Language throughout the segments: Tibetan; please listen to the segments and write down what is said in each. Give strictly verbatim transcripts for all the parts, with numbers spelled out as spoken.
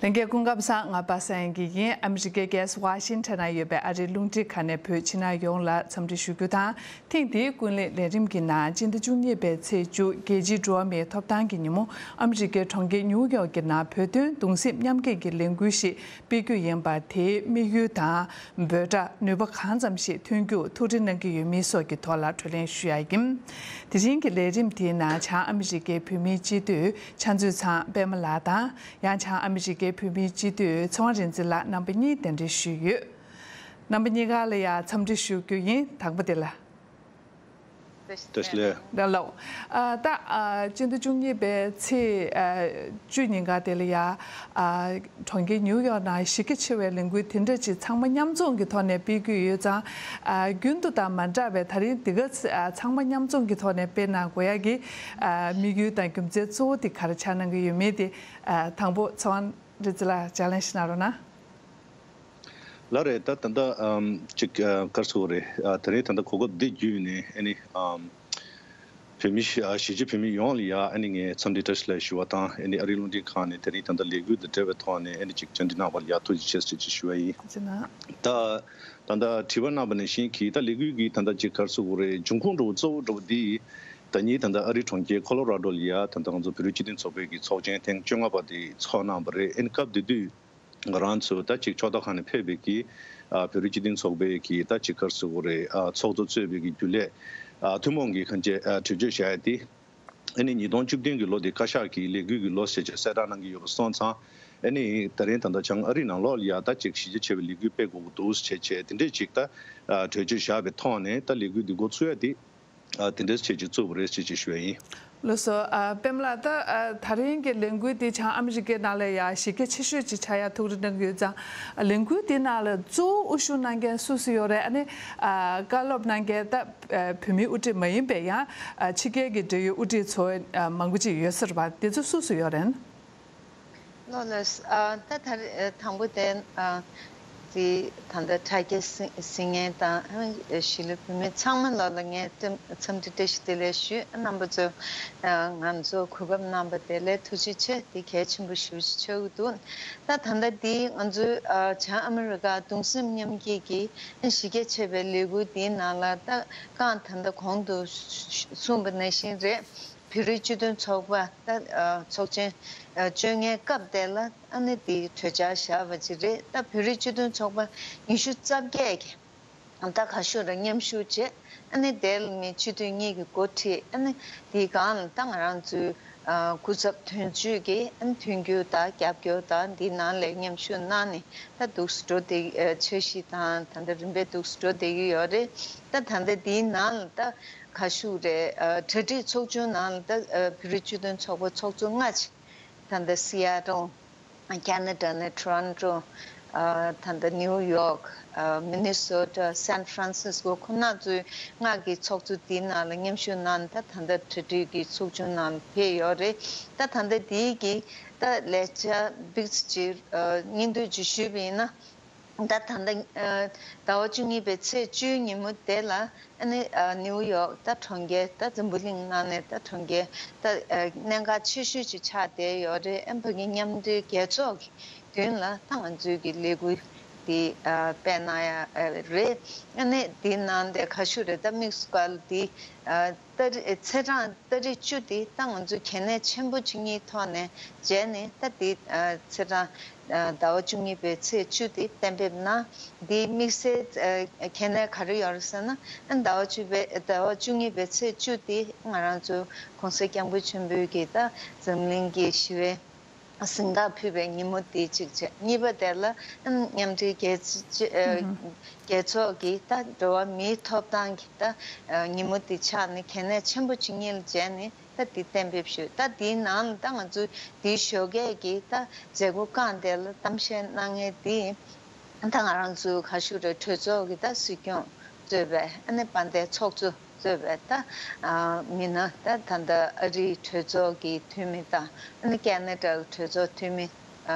ལྷན་རྒྱས་སྐུ་ཁམས་བཟང་། ང་པ་སངས་དབྱངས་སྐྱིད་ཡིན། ཨ་མི་རི་ཀའི་རྒྱལ་ས་ཝ་ཤིང་ཊོན་ན་ཡོད་པའི་ཨ་རིའི་རླུང་འཕྲིན་ཁང་ནས་བོད་ཕྱི་ནང་ཡོངས་ལ་འཚམས་འདྲི་ཞུ་རྒྱུ་དང་། ཐེངས་འདིའི་ཀུན་གླེང་ལས་རིམ་གྱི་ནང་སྤྱི་ཟླ་བཅུ་གཉིས་པའི་ཚེས་བཅུ། རྒྱལ་སྤྱིའི་འགྲོ་བ་མིའི་ཐོབ་ཐང་གི་ཉིན་མོ། ཨ་མི་རི་ཀའི་གྲོང་ཁྱེར་ཉིའུ་ཡོག་གི་ནང་བོད་དོན་གདུང་སེམས་མཉམ་སྐྱེད་ཀྱི་ལས་འགུལ་ཞིག་སྤེལ་རྒྱུ་ཡིན་པ། དེའི་དམིགས་ཡུལ་དང་། འབོད་སྒྲ། ནུས་པ་གང་ཙམ་ཞིག་ཐོན་རྒྱུར་ཐུགས་རེ་གནང་གི་ཡོད་མེད་སོགས་ཀྱི་ཐོག་ལ་གྲོས་གླེང་ཞུ་ཡ་ཡིན། དེ་རིང་གི་ལས་རིམ་དེའི་ནང་བྱང་ཨ་མི་རི་ཀའི་བོད་མིའི་སྤྱི་འཐུས་ཕྱག་མཛོད་ཚང་པད་མ་ལགས་དང་། ཡང་བྱང་ཨ་མི་རི་ཀའི་བོད་མིའི་སྤྱི་འཐུས་ཚེ་དབང་རིག་འཛིན་ལགས་རྣམ་པ་གཉིས་གདན་འདྲེན་ཞུས་ཡོད། རྣམ་པ་གཉིས་ཀ་ལ་ཡང་འཚམས་འདྲི་ཞུ་རྒྱུ་ཡིན། དང་པོ་དེ་ལ། བཀྲ་ཤིས་བདེ་ལེགས། ལགས་ལགས། ཨ་ད་ཨ་སྤྱི་ཟླ་བཅུ་གཉིས་པའི་ཚེས་ཨ་བཅུ་ཉིན་ཀ་དེ་ལ་ཡ་ཨ་གྲོང་ཁྱེར་ཉིའུ་ཡོག་ནང་གཞི་རྒྱ་ཆེ་བའི་ལས་འགུལ་དེ་འདྲ་ཅིག་ཚང་མ་མཉམ་འཛོམས་ཀྱི་ཐོག་ནས་སྤེལ་རྒྱུ་ཡོད་ཙང་། ཨ་རྒྱུན་དུ་དང་མ་འདྲ་བའི་ད་རིང་འདི་ག་ཚ་ཨ་ཚང་མ་མཉམ་འཛོམས་ཀྱི་ཐོག་ནས་སྤེལ་གནང་དགོས་ཡ་གི་ཨ་དམིགས་ཡུལ་དང་རྒྱུ་མཚན་གཙོ་བོ་དེ་ག་རེ་ཆགས་གནང་གི་ཡོད་མེད་དེ། ཨ་དང་པོ་ཚེ་དབང་རིག་འཛིན་ལགས་ལྗགས་ལན་ཞིག་གནང་རོགས་གནང་། ལགས་རེད། ད་ད་ལྟ་ཨམ་ཅིག་ཨ་ག་རེ་ཟེར་དགོས་རེད། ཨ་ད་རེས་ད་ལྟ་གོ་སྐབས་འདི་བརྒྱུད་ནས་ཨ་ནི་ཨམ་བོད་མི་ཞི་ཨ་གཞིས་བྱེས་བོད་མི་ཡོངས་ལ་ཡ་ཨ་ནི་ངས་འཚམས་འདྲི་བཀྲ་ཤིས་བདེ་ལེགས་ཞུ་བ་དང་། ཨ་ནི་ཨ་རིའི་རླུང་འཕྲིན་ཁང་ནས་དེ་རིང་ད་ལྟ་ལས་འགུལ་དང་འབྲེལ་བའི་ཐོག་ནས་ཨ་ནི་ཅིག་བཅར་འདྲི་གནང་བ་ལ་ཡ་ཐུགས་རྗེ་ཆེ་ཟེར་ཅིག་ཞུ་བ་ཡིན། ཐུགས་རྗེ་གནང་། ད་ད་ལྟ་དྲི་བ་གནང་བ་ནང་བཞིན་གྱི་ད་ལས་འགུལ་གྱི་ད་ལྟ་ཅིག་ག་རེ་ཟེར་དགོས་རེད། འབྱུང་ཁུངས་འདྲ་བོ་གཙོ་བོ་འདྲ་བོ་འདི་ད་ཉིད་ད་ལྟ་ཨ་རིའི་གྲོང་ཁྱེར་ཁོ་ལོ་ར་ཌོ་ལ་ཡ་ད་ལྟ་ང་ཚོ་བོད་རིགས་སྤྱི་མཐུན་ཚོགས་པའི་གི་ཚོགས་ཆེན་ཐེངས་བཅོ་ལྔ་པ་དེ་ཚོགས་གནང་བ་རེད། ཨ་ནི་སྐབས་དེ་དུས་ང་རང་ཚོ་ད་ཅིག་ཕྱོགས་གཏོགས་ཁང་ནས་ཕེབས་པའི་གི་ཨ་བོད་རིགས་སྤྱི་མཐུན་ཚོགས་པའི་གི་ད་ཅིག་ག་རེ་ཟེར་དགོས་རེད། ཨ་ཚོགས་གཙོ་གཙོས་པའི་གི་རྒྱུན་ལས་ཨ་ཐུན་མོང་གི་གང་ཅི་ཨ་གྲོས་ཆོད་བཞག་ཡ་དེ། ཨ་ནི་ཉིས་སྟོང་བཅུ་བདུན་གི་ལོ་དེ་བཀའ་ཤག་གི་ལས་འགུལ་གི་ལོ་ཟེར་བྱས་གསལ་བསྒྲགས་གནང་གི་ཡོད་པ་སོང་ཙང་། ཨ་ནི་ད་རིང་ད་ལྟ་བྱང་ཨ་རི་ནང་ལོགས་ལ་ཡ་ད་ཅིག་གཞི་རྒྱ་ཆེ་བའི་ལས་འགུལ་སྤེལ་དགོས་ཀྱི་འདུག་ཟེར་བྱས་དེ་འདྲས་ཅིག་ད་གྲོས་ཆོད་བཞག་པའི་ཐོག་ནས་ད་ལས་འགུལ་འདི་འགོ་ཚུགས་ཡ་དེ་དེ་འདྲས་བྱས་ཅིག་བཙུགས་པ་རེད་ཟེར་ཅིག་ཞུ་ཡ་ཡིན། ལགས་སོ། ཨ་པད་མ་ལགས། ད་ཨ་ད་རིང་གི་ལས་འགུལ་འདི་བྱང་ཨ་མི་རི་ཀའི་ནང་ལ་ཡ་གཞི་རྒྱ་ཆེ་ཤོས་ཅིག་ཆགས་ཡ་ཐུགས་རེ་གནང་གི་ཡོད་ཙང་། ལས་འགུལ་འདི་ནང་ལ་གཙོ་བོ་དབུ་བཞུགས་གནང་མཁན་སུ་སུ་ཡོད་རེད། ཨ་ནི་ཨ་བཀའ་སློབ་གནང་མཁན་ད་ཨ་བོད་མིའི་དབུ་ཁྲིད་མ་ཡིན་པའི་ཡང་ཨ་ཕྱི་རྒྱལ་གྱི་འབྲེལ་ཡོད་དབུ་ཁྲིད་ཚོ་ཨ་མང་པོ་ཅིག་ཡོད་ས་རེད་པ། དེ་ཚོ་སུ་སུ་ཡོད་རེད། ལགས་ལགས། ཨ་ད་ད་རེས་དང་པོ་དེ་ཨ་དེ་ད་ལྟ་དྲ་རྒྱ་གཟིགས་མཁན་དང་གཞིས་ལུས་བོད་མི་ཚང་མ་ལ་ལ་ངས་འཚམས་འདྲི་བཀྲ་ཤིས་བདེ་ལེགས་ཞུ། རྣམ་པ་ཚོ་ང་ཚོ་གོ་སྐབས་གནང་བ་དེ་ལ་ཐུགས་རྗེ་ཆེ། དེ་གལ་ཆེན་པོ་ཞེ་པོ་ཅིག་ཆགས་ཀྱི་འདུག་ད་ད་ལྟ་འདི་ང་ཚོའི་བྱང་ཨ་མི་རི་ཀ་གདུང་སེམས་མཉམ་སྐྱེད་ཀྱི་གཞི་རྒྱ་ཆེ་བའི་ལས་འགུལ་འདིའི་ནང་ལ་ད་རྐང་ད་ལྟ་གོང་དུ་གསུངས་པ་ནང་བཞིན་རེད། བོད་རིགས་སྤྱི་མཐུན་ཚོགས་པ་ད་ཚོགས་ཆེན་བཅོ་ལྔའི་སྐབས་དེ་ལ་ཨ་ནི་དེའི་གྲོས་འཆར་བཞག་པ་ཅིག་རེད། ད་བོད་རིགས་སྤྱི་མཐུན་ཚོགས་པ་ཉི་ཤུ་རྩ་བརྒྱད་ཀྱི་ད་ག་ཤོག་ར་མཉམ་ཞུགས་བྱས། ཨ་ནི་དེ་ལ་ནི་སྤྱི་འཐུས་གཉིས་ཀྱི་འགོ་ཁྲིད། ཨ་ནི་དེའི་སྒང་ལ་ད་ང་རང་ཚོའི་སྐུ་ཚབ་དོན་གཅོད་ཀྱིས་ཨ་ནི་མཐུན་འགྱུར་དང་རྒྱབ་སྐྱོར་དང་འདིའི་ནང་ལ་མཉམ་ཞུགས་གནང་ནས་ད་འདུག་སེ་འགྲོ་བསྡད། འཆར་གཞི་དང་ད་ལྟ་རིམ་པས་འདུག་སེ་འགྲོ་བསྡད་ཀྱི་ཡོད་རེད། ད་ད་ལྟ་འདིའི་ནང་ལ་ད་ག་ཤོག་རེད། གྲ་སྒྲིག་ཚོགས་ཆུང་ནང་ལ་ད་བོད་རིགས་སྤྱི་མཐུན་ཚོགས་པ་ཚོགས་གཙོ་ལྔ་ཅིག་ད་ལྟ་སི་ཨེ་ཊལ། ཁེ་ན་ཌ་ནས་ཊོ་རོན་ཊོ། ད་ལྟ་ནིའུ་ཡོག་མི་ནི་སོ་ཊ། སན་ཧྥ་རན་སིས་ཀོ། ཁོ་ན་ཚོའི་ལྔ་གི་ཚོགས་གཙོ་དེའི་ནང་ལ་མཉམ་ཞུགས་གནང་ནས་ད་ད་ལྟ་གྲ་སྒྲིག་གི་ཚོགས་ཆུང་ནང་ལ་ཕེབས་ཡོད་རེད། ད་ད་ལྟ་དེའི་གི་ད་ལས་འཆར་སྦིག་ཅིག་སྙིང་བསྡུས་ཅིག་ཞུས་པ་ཡིན་ན། ད་ད་ལྟ་ཟླ་བ་བཅུ་གཉིས་པའི་ཚེས་བཅུའི་ཉིན་མོ་དེ་ལ་ཨ་ནི་ནིའུ་ཡོག་ད་གྲོང་ཁྱེར་ད་འཛམ་བུ་གླིང་ནང་ནས་ད་གྲོང་ཁྱེར་ད་གནད་འགག་ཆེ་ཤོས་ཅིག་ཆགས་བསྡད་ཡོད་རེད། ཨ་ནི་ཕ་གི་མཉམ་འབྲེལ་རྒྱལ་ཚོགས་ཀྱི་མདུན་ལ་ད་ང་ཚོའི་གི་ལས་འགུལ་འདི་སྤེལ་གནང་ཡ་རེད། ཨ་ནི་འདི་ནང་དེ་ག་ཤོག་རེད། ད་དམིགས་སུ་བཀར་འདི་ད་རེས་ཚེས་གྲངས་ཏ་རིག་བཅུ་དེ་ད་ང་ཚོས་གལ་གནད་ཆེན་པོ་ཅིག་གཉིས་ཐོག་ནས་མཇལ་ནས། ད་དེ་ཚེས་གྲངས་ཟླ་བ་བཅུ་གཉིས་པའི་ཚེས་བཅུ་དེ་གཏན་འབེབས་གནང་། དེའི་དམིགས་བསལ་གལ་གནད་ག་རེ་ཡོད་རེད་ཟེར་ན། ཟླ་བ་བཅུ་པའི་ཟླ་བ་བཅུ་གཉིས་པའི་ཚེས་བཅུ་དེ་ང་རང་ཚོ་ྋགོང་ས་ྋསྐྱབས་མགོན་ཆེན་པོས་ཀྱིས་ད་འཛམ་གླིང་གི་ཞི་བའི་གཟེངས་རྟགས་ཕུལ་བའི་ཉིན་མོ་དེ་གཅིག་བྱས། གཉིས་པ་དེ་ལ་མཉམ་འབྲེལ་རྒྱལ་ཚོགས་ཀྱི་ད་འགྲོ་བ་མིའི་ཐོབ་ཐང་གི་ད་ཉིན་མོ་དེ་ཆགས་ནས་གལ་གནད་ཆེན་པོ་ཅིག་གཉིས་ལ་མཇལ་ནས་ད་དེ་གཏན་འབེབས་ཞུས། ད་དེའི་ནང་ལ་ད་ང་ཚོས་དེའི་ཞོགས་ཀས་ཀྱི་ད་མཛད་སྒོ་བསྐངས་དེ་ལ་གཏམ་བཤད་གནང་མཁན་དེ་ད་ང་རང་ཚོའི་ག་ཤོག་རེད། གྲོས་ཚོགས་ཀྱི་ད་སྲིད་སྐྱོང་གཙོས་པའི་ཨ་ནི་དཔལ་ལྡན་ཚོགས་གཙོ་གཙོས་པའི་ད་མི་སྣ་ད་ད་ལྟ་ཨ་རིའི་གྲོས་ཚོགས་ཀྱི་འཐུས་མི་དང་ཨ་ནི་ཁེ་ན་ཌ་གྲོས་ཚོགས་འཐུས་མི་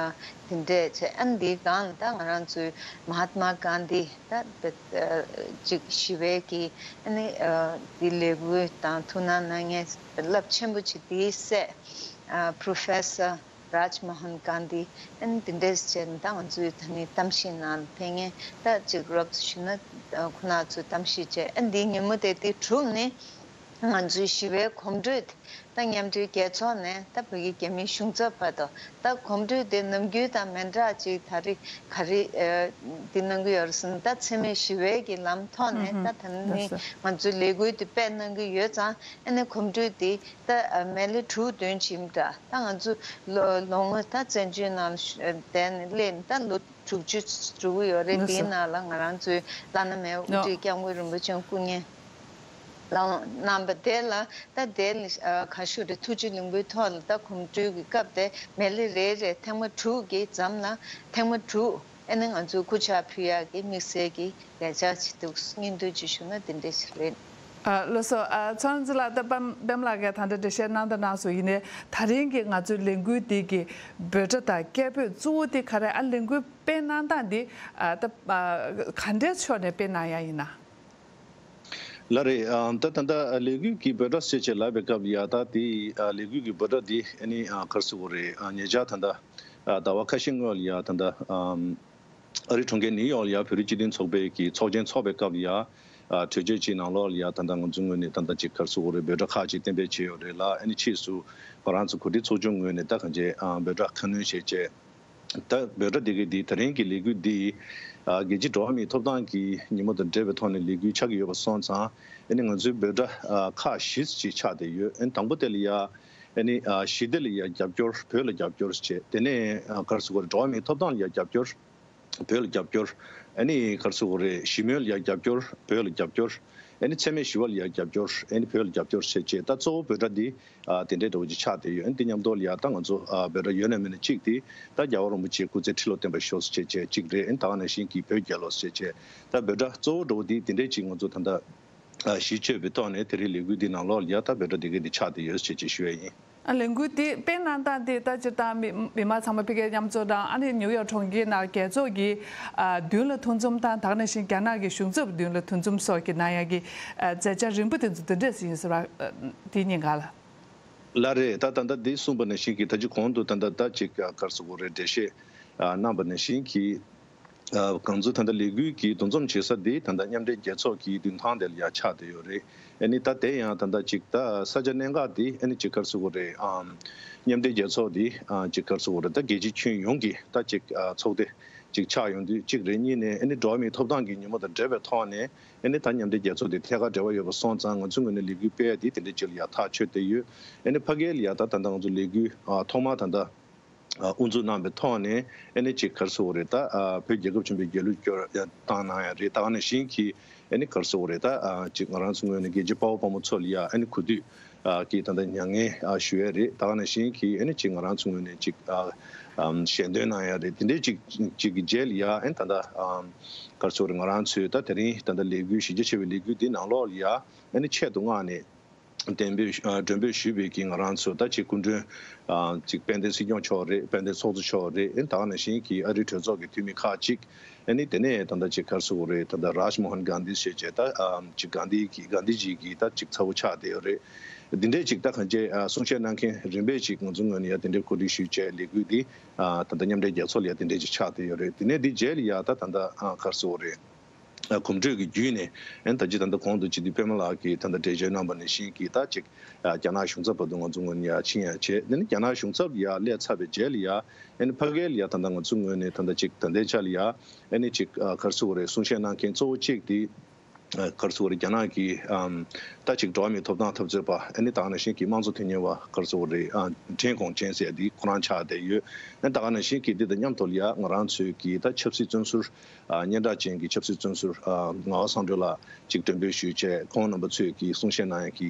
དེ་འདྲས་བྱས། ཨ་ནི་འདིའི་སྒང་ད་ང་རང་ཚོའི་མ་ཧཱ་ཏ་མ་གྷན་དྷི་ད་ཅིག་ཞི་བའི་གི་ཨ་ནི་འདི་ལས་འགུལ་དང་ཐུགས་སྣང་གནང་མཁན་རླབས་ཆེན་པོ་ཅིག་དེའི་སྲས་Professor རཱཇ་མོ་ཧན་གྷན་དྷི། ཨན་དེ་འདྲས་བྱས་ནས་ད་ང་ཚོའི་ད་ནི་གཏམ་བཤད་ནང་ཕེབས་མཁན་ད་ཅིག་རོབ་ཙམ་ཞུས་ན། ཨ་ཁོང་རྣམ་ཚོས་གཏམ་བཤད་བྱས། ཨན་འདིའི་ཉིན་མོ་དེ་དེ་གྲུབ་ནས། ང་ཚོའི་ཞི་བའི་གོམ་བགྲོད་དེ་ད་མཉམ་འབྲེལ་རྒྱལ་ཚོགས་ནས་ད་བོད་ཀྱི་རྒྱ་མིའི་གཞུང་ཚབ་བར་དུ་ད་གོམ་བགྲོད་དེ་ནམ་རྒྱུན་དང་མི་འདྲ་ཅིག་ད་རེས་ག་རེ་ཨ་འདི་གནང་གི་ཡོད་རེད་ཟེར་ན། ད་འཚེ་མེད་ཞི་བའི་གི་ལམ་ཐོག་ནས་ད་ད་ནི་ང་ཚོའི་ལས་འགུལ་དེ་སྤེལ་གནང་གི་ཡོད་ཙང་། ཨ་ནི་གོམ་བགྲོད་དེ་ད་ཨ་མི་ལོ་དྲུག་བདུན་ཕྱིན་འདྲ། ད་ང་ཚོ་ལོ་ལོ་ངོ་ད་བཙན་བྱོལ་ནང་བསྡད་ནས་སླེབས་ནས་ད་ལོ་དྲུག་ཅུ་འགྲོ་གི་ཡོད་རེད། འདིའི་ནང་ལ་ང་རང་ཚོའི་བླ་ན་མེད་པའི་དབུ་ཁྲིད་སྐྱབས་མགོན་རིན་པོ་ཆེ་སྐུ་ངལ་ལངས་གནང་བ་དེ་ལ་ད་དེ་ལ་ཨ་ག་ཞུ་རེད། ཐུགས་རྗེ་ལེགས་འབུལ་ཐོག་ལ་ད་གོམ་བགྲོད་ཀྱི་སྐབས་དེ་མི་ལོ་རེ་རེ་ཐེངས་མ་དྲུག་གི་མཚམས་ལ་ཐེངས་མ་དྲུག་ཨ་ནི་ང་ཚོས་སྐུ་ཕྱག་ཕུལ་ཡག་གི་དམིགས་བསལ་གྱི་ལས་འཆར་ཅིག་འདུག། སྙིང་བསྡུས་ཅིག་ཞུ་ན་དེ་འདྲ་ཞིག་རེད། ཨ་ལགས་སོ། ཨ་ཚོད་རིང་ལགས། ད་པད་པད་མ་ལགས་ཀྱིས་ད་ལྟ་འགྲེལ་བཤད་གནང་དང་གནང་སོང་། ཡིན་ནའི་ད་རིང་གི་ང་ཚོའི་ལས་འགུལ་འདི་གི་འབོད་སྒྲ་དང་སྐད་འབོད་གཙོ་བོ་དེ་ག་རེ། ཨ་ལས་འགུལ་སྤེལ་གནང་སྟངས་འདི་ཨ་ད་ཨ་ག་འདྲའི་ཕྱོགས་ནས་སྤེལ་གནང་ཡག་ཡིན་ན། ལགས་རེད། ཨ་ད་ད་ལྟ་ལས་འགུལ་གྱི་འབོད་སྒྲ་ཟེར་བྱས་ལབ་པའི་སྐབས་ལ་ཡ། ད་དེ་ཨ་ལས་འགུལ་གྱི་འབོད་སྒྲ་འདི་ཨ་ནི་ཨ་ག་རེ་ཟེར་དགོས་རེད། ཨ་ཉེ་ཆར་ད་ལྟ་ཨ་ཟླ་བ་ཁ་ཤས་སྔོན་ལ་ཡ་ད་ལྟ་ཨ་ཨ་རིའི་གྲོང་ཁྱེར་ནིའུ་ཡོག་ལ་ཡ་བོད་རིགས་སྤྱི་མཐུན་ཚོགས་པའི་གི་ཚོགས་ཆེན་ཚོགས་པའི་སྐབས་ལ་ཡ། ཨ་གྲོས་ཆོད་ཅིག་ནང་ལོགས་ལ་ཡ་ད་ལྟ་ང་ཚོའི་ངོས་ནས་ད་ལྟ་ཅིག་ག་རེ་ཟེར་དགོས་རེད། འབོད་སྒྲ་ཁག་ཅིག་གཏན་འབེབས་བྱས་ཡོད་རེད་ལ། ཨ་ནི་ཕྱིས་སུ་ང་རང་ཚོ་གོ་སྒྲིག་ཚོགས་ཆུང་ངོས་ནས་ད་གང་ཅི་ཨ་འབོད་སྒྲ་ཁ་སྣོན་བྱས་བྱས། ད་འབོད་སྒྲ་དེ་གའི་འདི་ད་རིང་གི་ལས་འགུལ་འདི་ཨ་རྒྱལ་སྤྱིའི་འགྲོ་བ་མིའི་ཐོབ་ཐང་གི་ཉིན་མོ་དང་འབྲེལ་བའི་ཐོག་ནས་ལས་འགུལ་ཆགས་ཀྱི་ཡོད་པ་སོང་ཙང་། ཨ་ནི་ང་ཚོའི་འབོད་སྒྲ་ཨ་ཁག་བཞི་ཅིག་ཆགས་བསྡད་ཡོད། ཨ་ནི་དང་པོ་དེ་ལ་ཡ་ཨ་ནི་ཨ་ཞི་བདེ་ལ་ཡ་རྒྱབ་སྐྱོར། བོད་ལ་རྒྱབ་སྐྱོར་བྱས། དེ་ནས་ཨ་ག་རེ་ཟེར་དགོས་རེད། འགྲོ་བ་མིའི་ཐོབ་ཐང་ལ་ཡ་རྒྱབ་སྐྱོར། བོད་ལ་རྒྱབ་སྐྱོར། ཨ་ནི་ག་རེ་ཟེར་དགོས་རེད། ཞི་མོལ་ལ་ཡ་རྒྱབ་སྐྱོར། བོད་ལ་རྒྱབ་སྐྱོར། ཨ་ནི་འཚེ་མེད་ཞི་བ་ལ་ཡ་རྒྱབ་སྐྱོར། ཨ་ནི་བོད་ལ་རྒྱབ་སྐྱོར་བྱས་བྱས། ད་གཙོ་བོ་འབོད་སྒྲ་འདི་ཨ་དེ་འདྲའི་འདྲ་བོ་ཅིག་ཆགས་བསྡད་ཡོད། ཨ་ནི་འདི་མཉམ་དུ་ལ་ཡ་ད་ང་ཚོ་ཨ་འབོད་སྒྲ་ཡོད་ན་མེད་ན་གཅིག་དེ་ད་རྒྱལ་བ་རིན་པོ་ཆེའི་སྐུ་ཚེ་ཁྲི་ལོ་བརྟན་པར་ཤོག་ཟེར་བྱས་བྱས་གཅིག་རེད། ཨ་ནི་ད་ག་ནང་བཞིན་གྱི་བོད་རྒྱལ་ལོ་ཟེར་བྱས་བྱས། ད་འབོད་སྒྲ་གཙོ་བོ་འདྲ་བོ་འདི་དེ་འདྲས་ཅིག་ང་ཚོ་ད་ལྟ་ཨ་གཞི་བཅོལ་བའི་ཐོག་ནས་དེ་རིང་ལས་འགུལ་འདི་ནང་ལོགས་ལ་ཡ་ད་འབོད་སྒྲ་འདི་གའི་འདི་ཆགས་བསྡད་ཡོད་ཟེར་བྱས་ཞུ་ཡ་ཡིན། ཨ་ལས་འགུལ་འདི་སྤེལ་གནང་སྟངས་འདི་ད་སྤྱིར་བཏང་མི་མི་མང་ཚང་མ་ཕ་གིར་མཉམ་འཛོམས་དང་། ཨ་ནི་ནིའུ་ཡོག་གྲོང་ཁྱེར་ནང་རྒྱལ་ཚོགས་ཀྱི་ཨ་མདུན་ལ་འདུ་འཛོམས་དང་། ད་ག་ནང་བཞིན་རྒྱ་ནག་གི་གཞུང་ཚབ་མདུན་ལ་འདུ་འཛོམས་སོགས་ཀྱི་གནང་ཡག་གི་ཨ་མཛད་འཆར་རིམ་པ་དེ་ཚོ་འདི་འདྲས་ཡིན་ཟེར་བ་ཨ་དེ་ཉིན་གང་ལ། ལགས་རེད། ད་ད་ལྟ་འདི་གསུངས་པ་ནང་བཞིན་གྱི་ད་ཅི་གོང་དུ་ད་ལྟ་ད་ཅིག་ཨ་ག་རེ་ཟེར་དགོས་རེད། འགྲེལ་བཤད་ཨ་གནང་པ་ནང་བཞིན་གྱི། ཨ་ང་ཚོ་ད་ལྟ་ལས་འགུལ་གྱི་འདུ་འཛོམས་བྱེད་ས་འདི་ད་ལྟ་མཉམ་འབྲེལ་རྒྱལ་ཚོགས་ཀྱི་མདུན་ཐང་དེ་ལ་ཡ་ཆགས་བསྡད་ཡོད་རེད། ཨ་ནི་ད་དེ་ཡང་ད་ལྟ་ཅིག་ད་ས་ཆ་གནད་འགག་འདི་ཨ་ནི་ཅིག་ག་རེ་ཟེར་དགོས་རེད། ཨམ་མཉམ་འབྲེལ་རྒྱལ་ཚོགས་འདི་ཨ་ཅིག་ག་རེ་ཟེར་དགོས་རེད། ད་རྒྱལ་སྤྱིའི་ཁྱོན་ཡོངས་ཀྱི་ད་ཅིག་ཨ་ཚོགས་སྡེ་ཅིག་ཆགས་ཡོང་དུས་གཅིག་རེད། གཉིས་ནས་ཨ་ནི་འགྲོ་བ་མིའི་ཐོབ་ཐང་གི་ཉིན་མོ་དང་འབྲེལ་བའི་ཐོག་ནས་ཨ་ནི་ད་མཉམ་འབྲེལ་རྒྱལ་ཚོགས་འདི་ཐད་ཀར་འབྲེལ་བ་ཡོད་པ་སོང་ཙང་། ང་ཚོའི་ངོས་ནས་ལས་འགུལ་སྤེལ་ཡ་འདི་དེ་འདྲ་ཅིག་ལ་ཡ་ཐག་ཆོད་བསྡད་ཡོད། ཨ་ནི་ཕ་གིར་ལ་ཡ་ད་ད་ལྟ་ང་ཚོ་ལས་འགུལ་ཨ་ཐོག་མ་ད་ལྟ་ཨ་དབུ་འཛུགས་གནང་བའི་ཐོག་ནས་ཨ་ནི་ཅིག་ག་རེ་ཟེར་དགོས་རེད། ད་ཨ་བོད་རྒྱལ་ཁབ་ཆེན་པོའི་རྒྱལ་གླུ་སྐྱོར་ཡ་བཏང་གནང་ཡ་རེད། ད་ག་ནང་བཞིན་གྱི་ཨ་ནི་ག་རེ་ཟེར་དགོས་རེད། ད་ཨ་ཅིག་ང་རང་ཚོ་ངོས་ནས་རྒྱལ་གཅེས་དཔའ་བོ་དཔའ་མོ་ཚོ་ལ་ཡ་ཨ་ནི་གུས་འདུད་ཨ་གི་ད་ལྟ་མྱ་ངན་ཨ་ཞུ་ཡ་རེད། ད་ག་ནང་བཞིན་གྱི་ཨ་ནི་ཅིག་ང་རང་ཚོ་ངོས་ནས་ཅིག་ཨ་ཨམ་ཞལ་འདོན་གནང་ཡ་རེད། དེ་འདྲའི་ཅིག་ཅིག་གི་རྗེས་ལ་ཡ་ཨ་ནི་ད་ལྟ་ཨམ་ག་རེ་ཟེར་དགོས་རེད། ང་རང་ཚོའི་ད་དེ་རིང་ད་ལྟ་ལས་འགུལ་གཞི་རྒྱ་ཆེ་བའི་ལས་འགུལ་འདི་ནང་ལོགས་ལ་ཡ་ཨ་ནི་ཆེད་དུ་མངགས་ནས། གདན་འབོད་ཨ་མགྲོན་འབོད་ཞུས་པའི་གི་ང་རང་ཚོ་ད་ཅིག་སྐུ་མགྲོན་ཨ་ཅིག་དཔལ་ལྡན་སྲིད་སྐྱོང་མཆོག་རེད། དཔལ་ལྡན་ཚོགས་གཙོ་མཆོག་རེད། ཨ་ནི་ད་ག་ནང་བཞིན་གྱི་ཨ་རིའི་གྲོས་ཚོགས་ཀྱི་འཐུས་མི་ཁག་ཅིག་ཨ་ནི་དེ་ནས་ད་ལྟ་ཅིག་ག་རེ་ཟེར་དགོས་རེད། ད་ལྟ་རཱཇ་མོ་ཧན་གྷན་དྷི་ཞེས་བྱས་ད་ཨ་ཅིག་གྷན་དྷི་གི་གྷན་དྷི་ཇི་གི་ད་ཅིག་ཚ་བོ་ཆགས་བསྡད་ཡོད་རེད། འདི་འདྲས་ཅིག་ད་གང་ཅི་ཨ་གསུང་བཤད་གནང་མཁན་རིམ་པས་ཅིག་ང་ཚོ་ངོས་ནས་ཡ་དེ་འདྲའི་གོ་སྒྲིག་ཞུས་བྱས། ལས་འགུལ་འདི་ཨ་ད་ལྟ་མཉམ་འབྲེལ་རྒྱལ་ཚོགས་ལ་ཡ་དེ་འདྲས་ཅིག་ཆགས་བསྡད་ཡོད་རེད། དེ་ནས་འདི་རྗེས་ལ་ཡ་ད་ད་ལྟ་ཨ་ག་རེ་ཟེར་དགོས་རེད། ཨ་གོམ་བགྲོད་ཀྱི་བརྒྱུད་ནས་ཨ་ནི་ད་ཅི་ད་ལྟ་གོང་དུ་སྤྱི་འཐུས་པད་མ་ལགས་ཀྱིས་ད་ལྟ་འགྲེལ་བརྗོད་གནང་པ་ནང་བཞིན་གྱི་ད་ཅིག་ཨ་རྒྱ་ནག་གཞུང་ཚབ་བར་དུ་ང་ཚོ་ངོས་ནས་ཡར་ཕྱིན་ཡར་བྱས། དེ་ནས་རྒྱ་ནག་གཞུང་ཚབ་ཡར་སླེབས་ཚར་བའི་རྗེས་ལ་ཡ་ཨ་ནི་ཕ་གིར་ལ་ཡ་ད་ལྟ་ང་ཚོ་ངོས་ནས་ད་ལྟ་ཅིག་ད་ལྟའི་ཆ་ལ་ཡ་ཨ་ནི་ཅིག་ཨ་ག་རེ་ཟེར་དགོས་རེད། གསུང་བཤད་གནང་མཁན་གཙོ་བོ་གཅིག་དེ་ཨ་ག་རེ་ཟེར་དགོས་རེད། རྒྱ་ནག་གི་ཨམ་ད་ཅིག་འགྲོ་བ་མིའི་ཐོབ་ཐང་འཐབ་རྩོད་པ་ཨ་ནི་ད་ག་ནང་བཞིན་གྱི་དམངས་གཙོ་དོན་གཉེར་བ་ག་རེ་ཟེར་དགོས་རེད། ཨ་ཁྲེན་ཀོང་ཅན་ཟེར་ཡ་དེ་ཁོ་རང་ཆགས་བསྡད་ཡོད། ཨ་ནི་ད་ག་ནང་བཞིན་གྱི་འདི་དང་མཉམ་དུ་ལ་ཡ་ང་རང་ཚོའི་གི་ད་ཆབ་སྲིད་བཙོན་ཟུར། ཨ་སྙན་གྲགས་ཅན་གྱི་ཆབ་སྲིད་བཙོན་ཟུར་ཨ་ངག་དབང་བསམ་གྲུབ་ལགས་ཅིག་མགྲོན་འབོད་ཞུས་བྱས། ཁོང་རྣམ་པ་ཚོས་ཀྱི་གསུང་བཤད་གནང་ཡ་གི་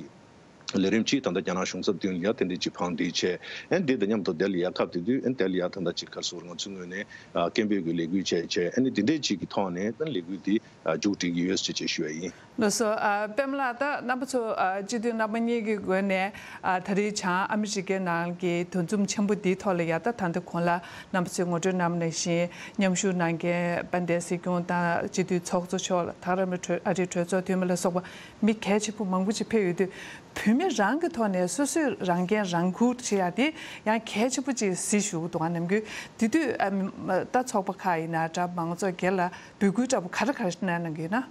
ལས་རིམ་ཅིག་ད་ལྟ་རྒྱ་ནག་གཞུང་ཚབ་མདུན་ལ་ཡ་དེ་འདྲས་ཅིག་བང་བསྒྲིགས་བྱས། ཨ་ནི་འདི་དང་མཉམ་དུ་དེ་ལ་ཡ་སྐབས་དེ་དུས་ཨ་ནི་དེ་ལ་ཡ་ད་ལྟ་ཅིག་ག་རེ་ཟེར་ང་ཚོའི་ངོས་ནས་ཨ་སྐད་འབོད་ཀྱི་ལས་འགུལ་བྱས་བྱས། ཨ་ནི་འདི་འདྲས་ཅིག་གི་ཐོག་ནས་ཨ་ནི་ལས་འགུལ་འདི་ཨ་མཇུག་སྒྲིལ་གྱི་ཡོད་ཟེར་བྱས་ཞུ་ཡ་ཡིན། ལགས་སོ། ཨ་པད་མ་ལགས། ད་རྣམ་པ་ཚོ་ཨ་སྤྱི་འཐུས་རྣམ་པ་གཉིས་ཀྱི་ངོས་ནས་ཨ་ད་རེས་བྱང་ཨ་མི་རི་ཀའི་ནང་གི་འདུ་འཛོམས་ཆེན་པོ་འདིའི་ཐོག་ལ་ཡ་ད་ད་ལྟ་གོང་ལ་རྣམ་པ་ཚོས་ངོ་སྤྲོད་གནང་བ་ནང་བཞིན་མཉམ་ཞུགས་གནང་མཁན་དཔལ་ལྡན་སྲིད་སྐྱོང་དང་སྤྱི་འཐུས་ཚོགས་གཙོ་མཆོག་ལ་དང་། ར་མི་གྲོས་ཨ་རིའི་གྲོས་ཚོགས་འཐུས་མི་ལ་སོགས་པ་མི་གལ་ཆེན་པོ་མང་པོ་ཅིག་ཕེབས་ཡོད་དུས། བོད་མི་རང་གི་ཐོག་ནས་སོ་སོས་རང་འགན་རང་འཁུར་བྱེད་ཡ་དེ་ཡང་གལ་ཆེན་པོ་ཅིག་གཟིགས་བཞུགས་འདུག་ག་ནམ་རྒྱུན་དེ་དུས་ཨ་ད་ཚོགས་པ་ཁག་ཡིན་ན་འདྲ་མང་ཚོགས་སྒེར་ལ་འབོད་སྐུལ་འདྲ་པོ་ག་རེ་ག་རེ་གནང་གནང་གི་ཡོད་ན།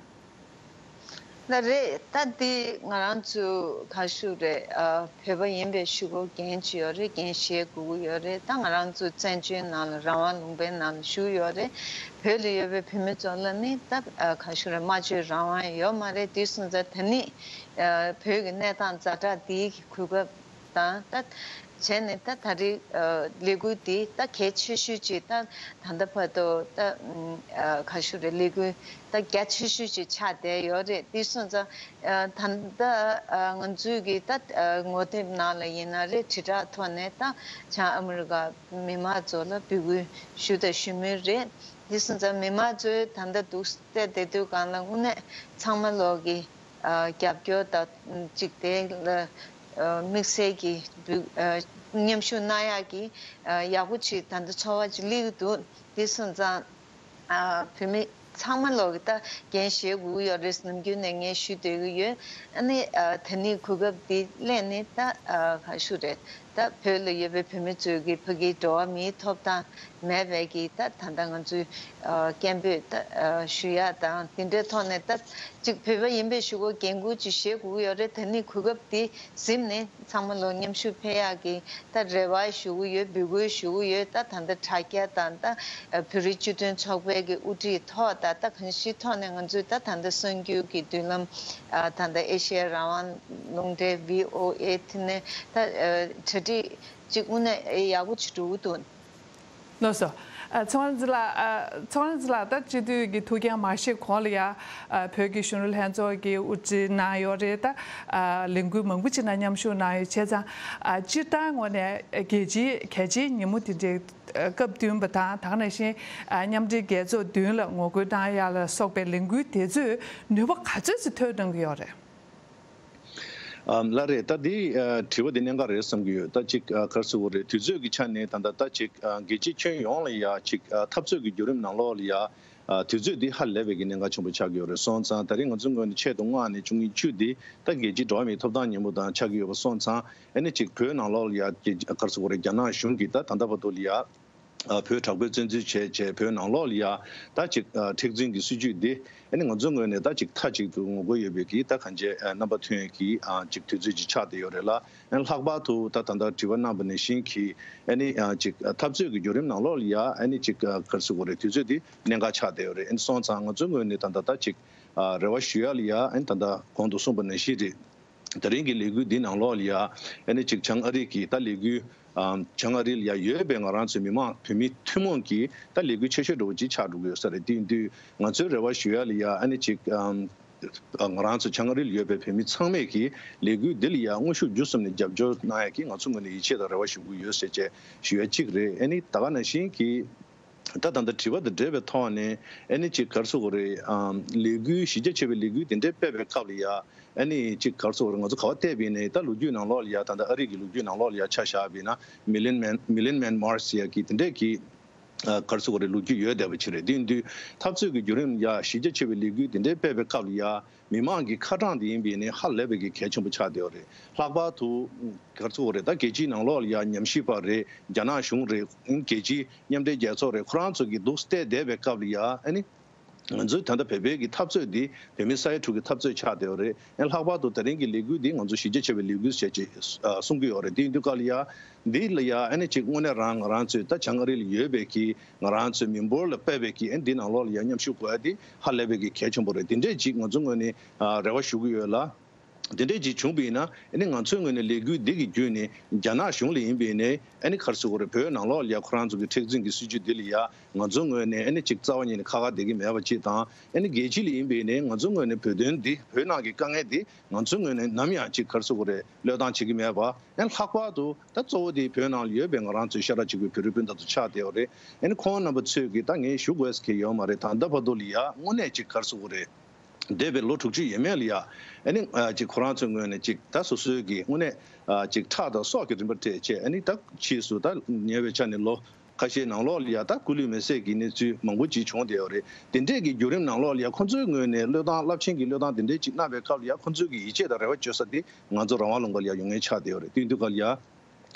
ལགས་རེད། ད་འདི་ང་རང་ཚོ་ག་ཞུ་རེད། ཨ་བོད་པ་ཡིན་པའི་ཤུ་གུ་འགན་ཅིག་ཡོད་རེད། འགན་བཞེས་དགོས་ཀྱི་ཡོད་རེད། ད་ང་རང་ཚོ་བཙན་བྱོལ་ནང་ལ་རང་དབང་ལུང་པའི་ནང་ལ་བཞུགས་ཡོད་རེད། བོད་ལ་ཡོད་པའི་བོད་མི་ཚོ་ལ་ནི་ད་ཨ་ག་ཞུ་རེད། སྨྲ་བརྗོད་རང་དབང་ཡོད་མ་རེད། དེ་སོང་ཙང་ད་ནི་ཨ་བོད་ཀྱི་གནས་སྟངས་ཛ་དྲག་འདིའི་གོ་སྐབས་དང་ད་བྱས་ནས་ད་ད་རེས་ཨ་ལས་འགུལ་འདི་ད་གལ་ཆེ་ཤོས་ཅིག་ད་ད་ལྟ་བར་དུ་ད་ཨ་ག་ཞུ་རེད། ལས་འགུལ་ད་རྒྱ་ཆེ་ཤོས་ཅིག་ཆགས་བསྡད་ཡོད་རེད། དེ་སོང་ཙང་ཨ་ད་ལྟ་ཨ་ང་ཚོའི་གི་ད་ཨ་ངོ་དེབ་ནང་ལ་ཡིན་ན་རེད། དྲིལ་བསྒྲགས་ཐོག་ནས་ད་བྱང་ཨ་མི་རི་ཀ་མི་མང་ཚོ་ལ་འབོད་སྐུལ་ཞུ་དང་ཞུ་མུས་རེད། དེ་སོང་ཙང་མི་མང་ཚོས་ད་ལྟ་འདུག་བལྟས་བསྡད་དུས་སྒང་ལ་དངོས་གནས་ཚང་མ་ལོག་གི་ཨ་རྒྱབ་སྐྱོར་དང་ཅིག་དེ་ལ་ཨ་དམིགས་བསལ་གྱི་འབུ་ཨ་མཉམ་ཞུགས་གནང་ཡག་གི་ཨ་ཡག་པོ་ཅིག་ད་ལྟ་ཚོར་བ་ཅིག་སླེབས་ཀྱི་འདུག་དེ་སོང་ཙང་ཨ་བོད་མི་ཚང་མ་ལོག་གི་ད་འགན་བཞེས་དགོས་ཀྱི་ཡོད་རེད། ནམ་རྒྱུན་ནས་ངས་ཞུ་བསྡད་ཀྱི་ཡོད། ཨ་ནི་ཨ་ད་ནི་གོ་སྐབས་འདི་ལེན་ནས་ད་ཨ་ག་ཞུ་རེད། ད་བོད་ལ་ཡོད་པའི་བོད་མི་ཚོས་ཀྱི་ཕ་གིའི་འགྲོ་བ་མིའི་ཐོབ་ཐང་མེད་པའི་གི་ད་ད་ལྟ་ང་ཚོའི་ཨ་སྐད་འབོད་ད་ཨ་ཞུ་ཡག་དང་དེ་འདྲའི་ཐོག་ནས་ད་ཅིག་བོད་པ་ཡིན་པའི་ཤུ་གུ་འགན་འཁུར་ཅིག་བཞེས་དགོས་ཀྱི་ཡོད་རེད། ད་ནི་གོ་སྐབས་འདི་ཟིན་ནས་ཚང་མ་ལོ་མཉམ་ཞུགས་ཕེབས་ཡག་གི་ད་རེ་བ་ཞུ་གི་ཡོད། འབོད་སྐུལ་ཞུ་གི་ཡོད། ད་ད་ལྟ་དྲ་རྒྱ་དང་ད་བོད་རིགས་སྤྱི་མཐུན་ཚོགས་པའི་གི་དབུ་ཁྲིད་ཐོག་ད་ད་གང་ཞིག་ཐོག་ནས་ང་ཚོས་ད་ད་ལྟ་གསར་འགྱུར་གྱི་མདུན་ལམ་ཨ་ད་ལྟ་ཨེ་ཤེ་ཡ་རང་དབང་རླུང་འཕྲིན་བྷི་ཨོ་ཨེ་དེ་ནས་ད་གྲ་སྒྲིག་ཅིག་དངོས་གནས་ཡག་པོ་ཅིག་འགྲོ་གི་འདུག་ལགས་སོ། ཨ་ཚེ་དབང་རིག་འཛིན་ལགས། ཨ་ཚེ་དབང་རིག་འཛིན་ལགས་ད་སྤྱི་འཐུས་ཀྱི་ཐུགས་འགན་མ་བཞེས་གོང་ལ་ཡ་ཨ་བོད་ཀྱི་གཞོན་ནུ་ལྷན་ཚོགས་ཀྱི་དབུ་ཁྲིད་གནང་ཡོད་རེད། ད་ཨ་ལས་འགུལ་མང་པོ་ཅིག་ནང་མཉམ་ཞུགས་གནང་ཡོད། བྱས་ཙང་ཨ་སྤྱིར་བཏང་ངོས་ནས་རྒྱལ་སྤྱིའི་གལ་ཆེའི་ཉིན་མོ་དེ་འདྲའི་སྐབས་བསྟུན་པ་དང་། ད་ག་ནང་བཞིན་ཨ་མཉམ་འབྲེལ་རྒྱལ་ཚོགས་མདུན་ལ་ངོ་རྒོལ་གནང་ཡ་ལ་སོགས་པའི་ལས་འགུལ་དེ་ཚོས་ནུས་པ་ག་ཚོད་ཅིག་ཐོན་གནང་གི་ཡོད་རེད། ཨ་ལགས་རེད། ད་འདི་ཨ་དྲི་བ་འདི་གནད་འགག་རེད་བསམ་གྱི་ཡོད། ད་ཅིག་ཨ་ག་རེ་ཟེར་དགོས་རེད། དུས་ཚོད་ཀྱི་ཆ་ནས་ད་ལྟ་ད་ཅིག་ཨ་རྒྱལ་སྤྱིའི་ཁྱོན་ཡོངས་ལ་ཡ་ཅིག་ཨ་འཐབ་རྩོད་ཀྱི་བརྒྱུད་རིམ་ནང་ལོགས་ལ་ཡ་ཨ་དུས་ཚོད་འདི་ཧ་ལས་པའི་གི་གནད་འགག་ཆེན་པོ་ཆགས་ཀྱི་ཡོད་རེད། སོང་ཙང་ད་རེས་ང་ཚོའི་ངོས་ནས་ཆེད་དུ་སྔོན་ནས་བཅུ་གཉིས་བཅུ་འདི་ད་རྒྱལ་སྤྱིའི་འགྲོ་བ་མིའི་ཐོབ་ཐང་ཉིན་མོ་དང་ཆགས་ཀྱི་ཡོད་པ་སོང་ཙང་། ཨ་ནི་ཅིག་བོད་ནང་ལོགས་ལ་ཡ་ཅིག་ག་རེ་ཟེར་དགོས་རེད། རྒྱ་ནག་གཞུང་གིས་ད་ད་ལྟ་བར་དུ་ལ་ཡ། ཨ་བོད་དྲག་པོའི་བཙན་འཛུལ་བྱས་བྱས་བོད་ནང་ལོགས་ལ་ཡ་ད་ཅིག་ཨ་མཁྲེགས་འཛིན་གྱི་སྲིད་ཇུས་འདི་ཨ་ནི་ང་ཚོའི་ངོས་ནས་ད་ཅིག་མཐའ་གཅིག་ཏུ་ངོ་རྒོལ་ཡོད་པའི་གི་ད་གང་ཅི་ཨ་རྣམ་པ་ཐོན་ཡས་ཀྱི་ཨ་ཅིག་དུས་ཚོད་ཅིག་ཆགས་བསྡད་ཡོད་རེད་ལ། ཨ་ནི་ལྷག་པར་དུ་ད་ད་ལྟ་དྲི་བ་གནང་པ་ནང་བཞིན་གྱི་ཨ་ནི་ཨ་ཅིག་ཨ་འཐབ་རྩོད་ཀྱི་བརྒྱུད་རིམ་ནང་ལོགས་ལ་ཡ་ཨ་ནི་ཅིག་ཨ་ག་རེ་ཟེར་དགོས་རེད། དུས་ཚོད་འདི་གནད་འགག་ཆགས་བསྡད་ཡོད་རེད། ཨ་ནི་སོང་ཙང་ང་ཚོའི་ངོས་ནས་ད་ལྟ་ད་ཅིག་ཨ་རེ་བ་ཞུ་ཡ་ལ་ཡ་ཨ་ནི་ད་ལྟ་གོང་དུ་གསུངས་པ་ནང་བཞིན་རེད། དེ་རིང་གི་ལས་འགུལ་འདི་ནང་ལོགས་ལ་ཡ་ཨ་ནི་ཅིག་བྱང་ཨ་རི་གི་ད་ལས་འགུལ་ཨམ་བྱང་ཨ་རི་ལ་ཡ་ཡོད་པའི་ང་རང་ཚོའི་མི་མང་བོད་མི་ཐུན་མོང་གི་ད་ལས་འགུལ་ཆེ་ཤོས་འདྲ་བོ་ཅིག་ཆགས་འགྲོ་གི་ཡོད་ས་རེད། དེ་ཡིན་དུས་ང་ཚོའི་རེ་བ་ཞུ་ཡ་ལ་ཡ་ཨ་ནི་ཅིག་ཨམ་ང་རང་ཚོ་བྱང་ཨ་རི་ལ་ཡོད་པའི་བོད་མི་ཚང་མས་ཀྱི་ལས་འགུལ་འདི་ལ་ཡ་དངོས་ཤུགས་བརྒྱུད་གསུམ་ནས་རྒྱབ་སྐྱོར་གནང་ཡ་གི་ང་ཚོ་ངོས་ནས་ཡིད་ཆེས་དང་རེ་བ་ཞུ་གི་ཡོད་ཟེར་བྱས་ཞུ་ཡ་གཅིག་རེད། ཨ་ནི་ད་ག་ནང་བཞིན་གྱི། ད་ད་ལྟ་དྲི་བ་དང་འབྲེལ་བའི་ཐོག་ནས་ཨ་ནི་ཅིག་ག་རེ་ཟེར་དགོས་རེད། ཨམ་ལས་འགུལ་གཞི་རྒྱ་ཆེ་བའི་ལས་འགུལ་དེ་འདྲའི་སྤེལ་བའི་སྐབས་ལ་ཡ་ཨ་ནི་ཅིག་ག་རེ་ཟེར་དགོས་རེད། ང་ཚོ་ག་པར་བལྟས་པ་ཡིན་ནའི་ད་ལོ་རྒྱུས་ནང་ལོགས་ལ་ཡ་ད་ལྟ་ཨ་རི་གི་ལོ་རྒྱུས་ནང་ལོགས་ལ་ཡ་ཆ་བཞག་པ་ཡིན་ན་Million Man Million Man March ཟེར་ཡ་གི་དེ་འདྲས་ཀྱི་ཨ་ག་རེ་ཟེར་དགོས་རེད། ལོ་རྒྱུས་ཡོད་བསྡད་པ་ཅིག་རེད། དེ་ཡིན་དུས་འཐབ་རྩོད་ཀྱི་བརྒྱུད་རིམ་ཡ་གཞི་རྒྱ་ཆེ་བའི་ལས་འགུལ་དེ་འདྲའི་སྤེལ་བའི་སྐབས་ལ་ཡ། མི་མང་གི་ཁ་གྲངས་དེ་ཡིན་པ་ཡིན་ནའི་ཧ་ལས་པའི་གི་གལ་ཆེན་པོ་ཆགས་བསྡད་ཡོད་རེད། ལྷག་པར་དུ་ག་རེ་ཟེར་དགོས་རེད། ད་རྒྱལ་སྤྱིའི་ནང་ལོགས་ལ་ཡ་ཉམས་ཞིབ་པ་རེད། རྒྱ་ནག་གཞུང་རེད། རྒྱལ་སྤྱིའི་མཉམ་འབྲེལ་རྒྱལ་ཚོགས་རེད། ཁོ་རང་ཚོ་གིས་འདུག་བལྟས་བསྡད་པའི་སྐབས་ལ་ཡ་ཨ་ནི་ང་ཚོའི་ད་ལྟ་བོད་པའི་གི་འཐབ་རྩོད་འདི་བོད་མི་ས་ཡ་དྲུག་གི་འཐབ་རྩོད་ཆགས་བསྡད་ཡོད་རེད། ཨ་ལྷག་པར་དུ་དེ་རིང་གི་ལས་འགུལ་འདི་ང་ཚོ་གཞི་རྒྱ་ཆེ་བའི་ལས་འགུལ་ཟེར་ཅིག་གསུང་གི་ཡོད་རེད། དེ་ཡིན་དུས་སྐབས་ལ་ཡ་འདི་ལ་ཡ་ཨ་ནི་ཅིག་དངོས་གནས་རང་ང་རང་ཚོའི་ད་བྱང་ཨ་རི་ལ་ཡོད་པའི་གི་ང་རང་ཚོའི་མི་འབོར་ལ་དཔག་པའི་གི་ཨ་ནི་འདི་ནང་ལོགས་ལ་ཡ་མཉམ་ཞུགས་དགོས་ཡ་འདི་ཧ་ལས་པའི་གི་གལ་ཆེན་པོ་རེད། དེ་འདྲས་ཅིག་ང་ཚོའི་ངོས་ནས་ཨ་རེ་བ་ཞུ་གི་ཡོད་ལ། དེ་འདྲས་ཅིག་བྱུང་བ་ཡིན་ན་ཨ་ནི་ང་ཚོའི་ངོས་ནས་ལས་འགུལ་འདི་གི་བརྒྱུད་ནས་རྒྱ་ནག་གཞུང་ལ་ཡིན་པ་ཡིན་ནའི་ཨ་ནི་ག་རེ་ཟེར་དགོས་རེད། བོད་ནང་ལོགས་ལ་ཡ་ཁོ་རང་ཚོ་གི་མཁྲེགས་འཛིན་གྱི་སྲིད་ཇུས་འདི་ལ་ཡ་ང་ཚོའི་ངོས་ནས་ཨ་ནི་ཅིག་རྩ་བ་ཉིད་ནས་ཁ་ཁ་བསྡད་ཀྱི་མེད་པ་ཅིག་དང་། ཨ་ནི་རྒྱལ་སྤྱི་ལ་ཡིན་པ་ཡིན་ནའི་ང་ཚོའི་ངོས་ནས་བོད་དོན་འདི་བོད་ནང་གི་དཀའ་ངལ་འདི་ང་ཚོའི་ངོས་ནས་ནམ་ཡང་ཅིག་ག་རེ་ཟེར་དགོས་རེད། བློས་བཏང་བྱེད་ཀྱི་མེད་པ། ཨ་ནི་ལྷག་པར་དུ་ད་གཙོ་བོ་དེ་བོད་ནང་ལ་ཡོད་པའི་ང་རང་ཚོའི་ཤ་ཁྲག་གཅིག་པའི་བོད་རིགས་སྤུན་ཟླ་ཚོ་ཆགས་བསྡད་ཡོད་རེད། ཨ་ནི་ཁོང་རྣམ་པ་ཚོས་ཀྱིས་ད་ངས་ཞུ་དགོས་ཟེར་མཁན་ཡོད་མ་རེད། ད་ལྟ་བར་དུ་ལ་ཡ་དངོས་གནས་ཅིག་ག་རེ་ཟེར་དགོས་རེད། འདས་པའི་ལོ་དྲུག་ཅུ་ཡས་མས་ལ་ཡ་ཨ་ནི་ཨ་ཅིག་ཁོ་རང་ཚོའི་ངོས་ནས་ཅིག་ད་སོ་སོའི་གི་དངོས་གནས་ཨ་ཅིག་ཁྲག་དང་སྲོག་གི་རིན་པ་སྤྲད་བྱས། ཨ་ནི་ད་ཕྱིས་སུ་ད་ཉེ་བའི་ཆ་ནས་ལོ་ ཁ་ཤས་ནང་ལོགས་ལ་ཡ་ད་སྐུ་ལུས་མེ་བསྲེགས་ཀྱི་གནས་ཚུལ་མང་པོ་ཅིག་བྱུང་བསྡད་ཡོད་རེད། དེ་འདྲས་ཀྱི་བརྒྱུད་རིམ་ནང་ལོགས་ལ་ཡ་ཁོ་ཚོའི་ངོས་ནས་བློས་བཏང་རླབས་ཆེན་གྱི་བློས་བཏང་དེ་འདྲས་ཅིག་གནང་བའི་སྐབས་ལ་ཡ་ཁོ་ཚོའི་གི་ཡིད་ཆེས་དང་རེ་བ་བཅོལ་ས་དེ་ང་ཚོ་རང་དབང་ལུང་པ་ལ་ཡ་ཡོང་མཁན་ཆགས་བསྡད་ཡོད་རེད། དེ་ཡིན་དུས་སྐབས་ལ་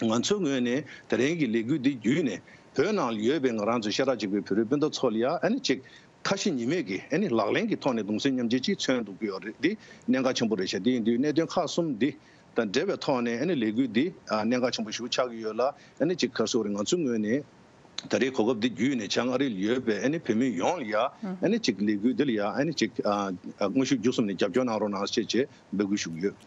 ཡ། ང་ཚོའི་ངོས་ནས་དེ་རིང་གི་ལས་འགུལ་འདི་བརྒྱུད་ནས་བོད་ནང་ལ་ཡོད་པའི་ང་རང་ཚོའི་ཤ་ཁྲག་གཅིག་པའི་བོད་རིགས་སྤུན་ཟླ་ཚོ་ལ་ཡ་ཨ་ནི་ཅིག་ཁ་ཞེ་གཉིས་མེད་ཀྱི་ཨ་ནི་ལག་ལེན་གྱི་ཐོག་ནས་གདུང་སེམས་མཉམ་སྐྱེད་ཅིག་མཚོན་ཐུབ་ཀྱི་ཡོད་རེད། འདི་གནད་འགག་ཆེན་པོ་རེད་ཤག་དེ་ཡིན་དུས་གནད་དོན་ཁག་གསུམ་འདི་དང་འབྲེལ་བའི་ཐོག་ནས་ཨ་ནི་ལས་འགུལ་འདི་ཨ་གནད་འགག་ཆེན་པོ་ཞིག་ཆགས་ཀྱི་ཡོད་ལ། ཨ་ནི་ཅིག་ག་རེ་ཟེར་དགོས་རེད། ང་ཚོའི་ངོས་ནས་ད་རེས་གོ་སྐབས་འདི་བརྒྱུད་ནས་བྱང་ཨ་རི་ལ་ཡོད་པའི་ཨ་ནི་བོད་མི་ཡོངས་ལ་ཡ་ཨ་ནི་ཅིག་ལས་འགུལ་འདི་ལ་ཡ་ཨ་ནི་ཅིག་ཨ་དངོས་ཤུགས་བརྒྱུད་གསུམ་ནས་རྒྱབ་སྐྱོར་གནང་རོགས་གནང་ཞེས་བཅས་འབོད་སྐུལ་ཞུ་གི་ཡོད།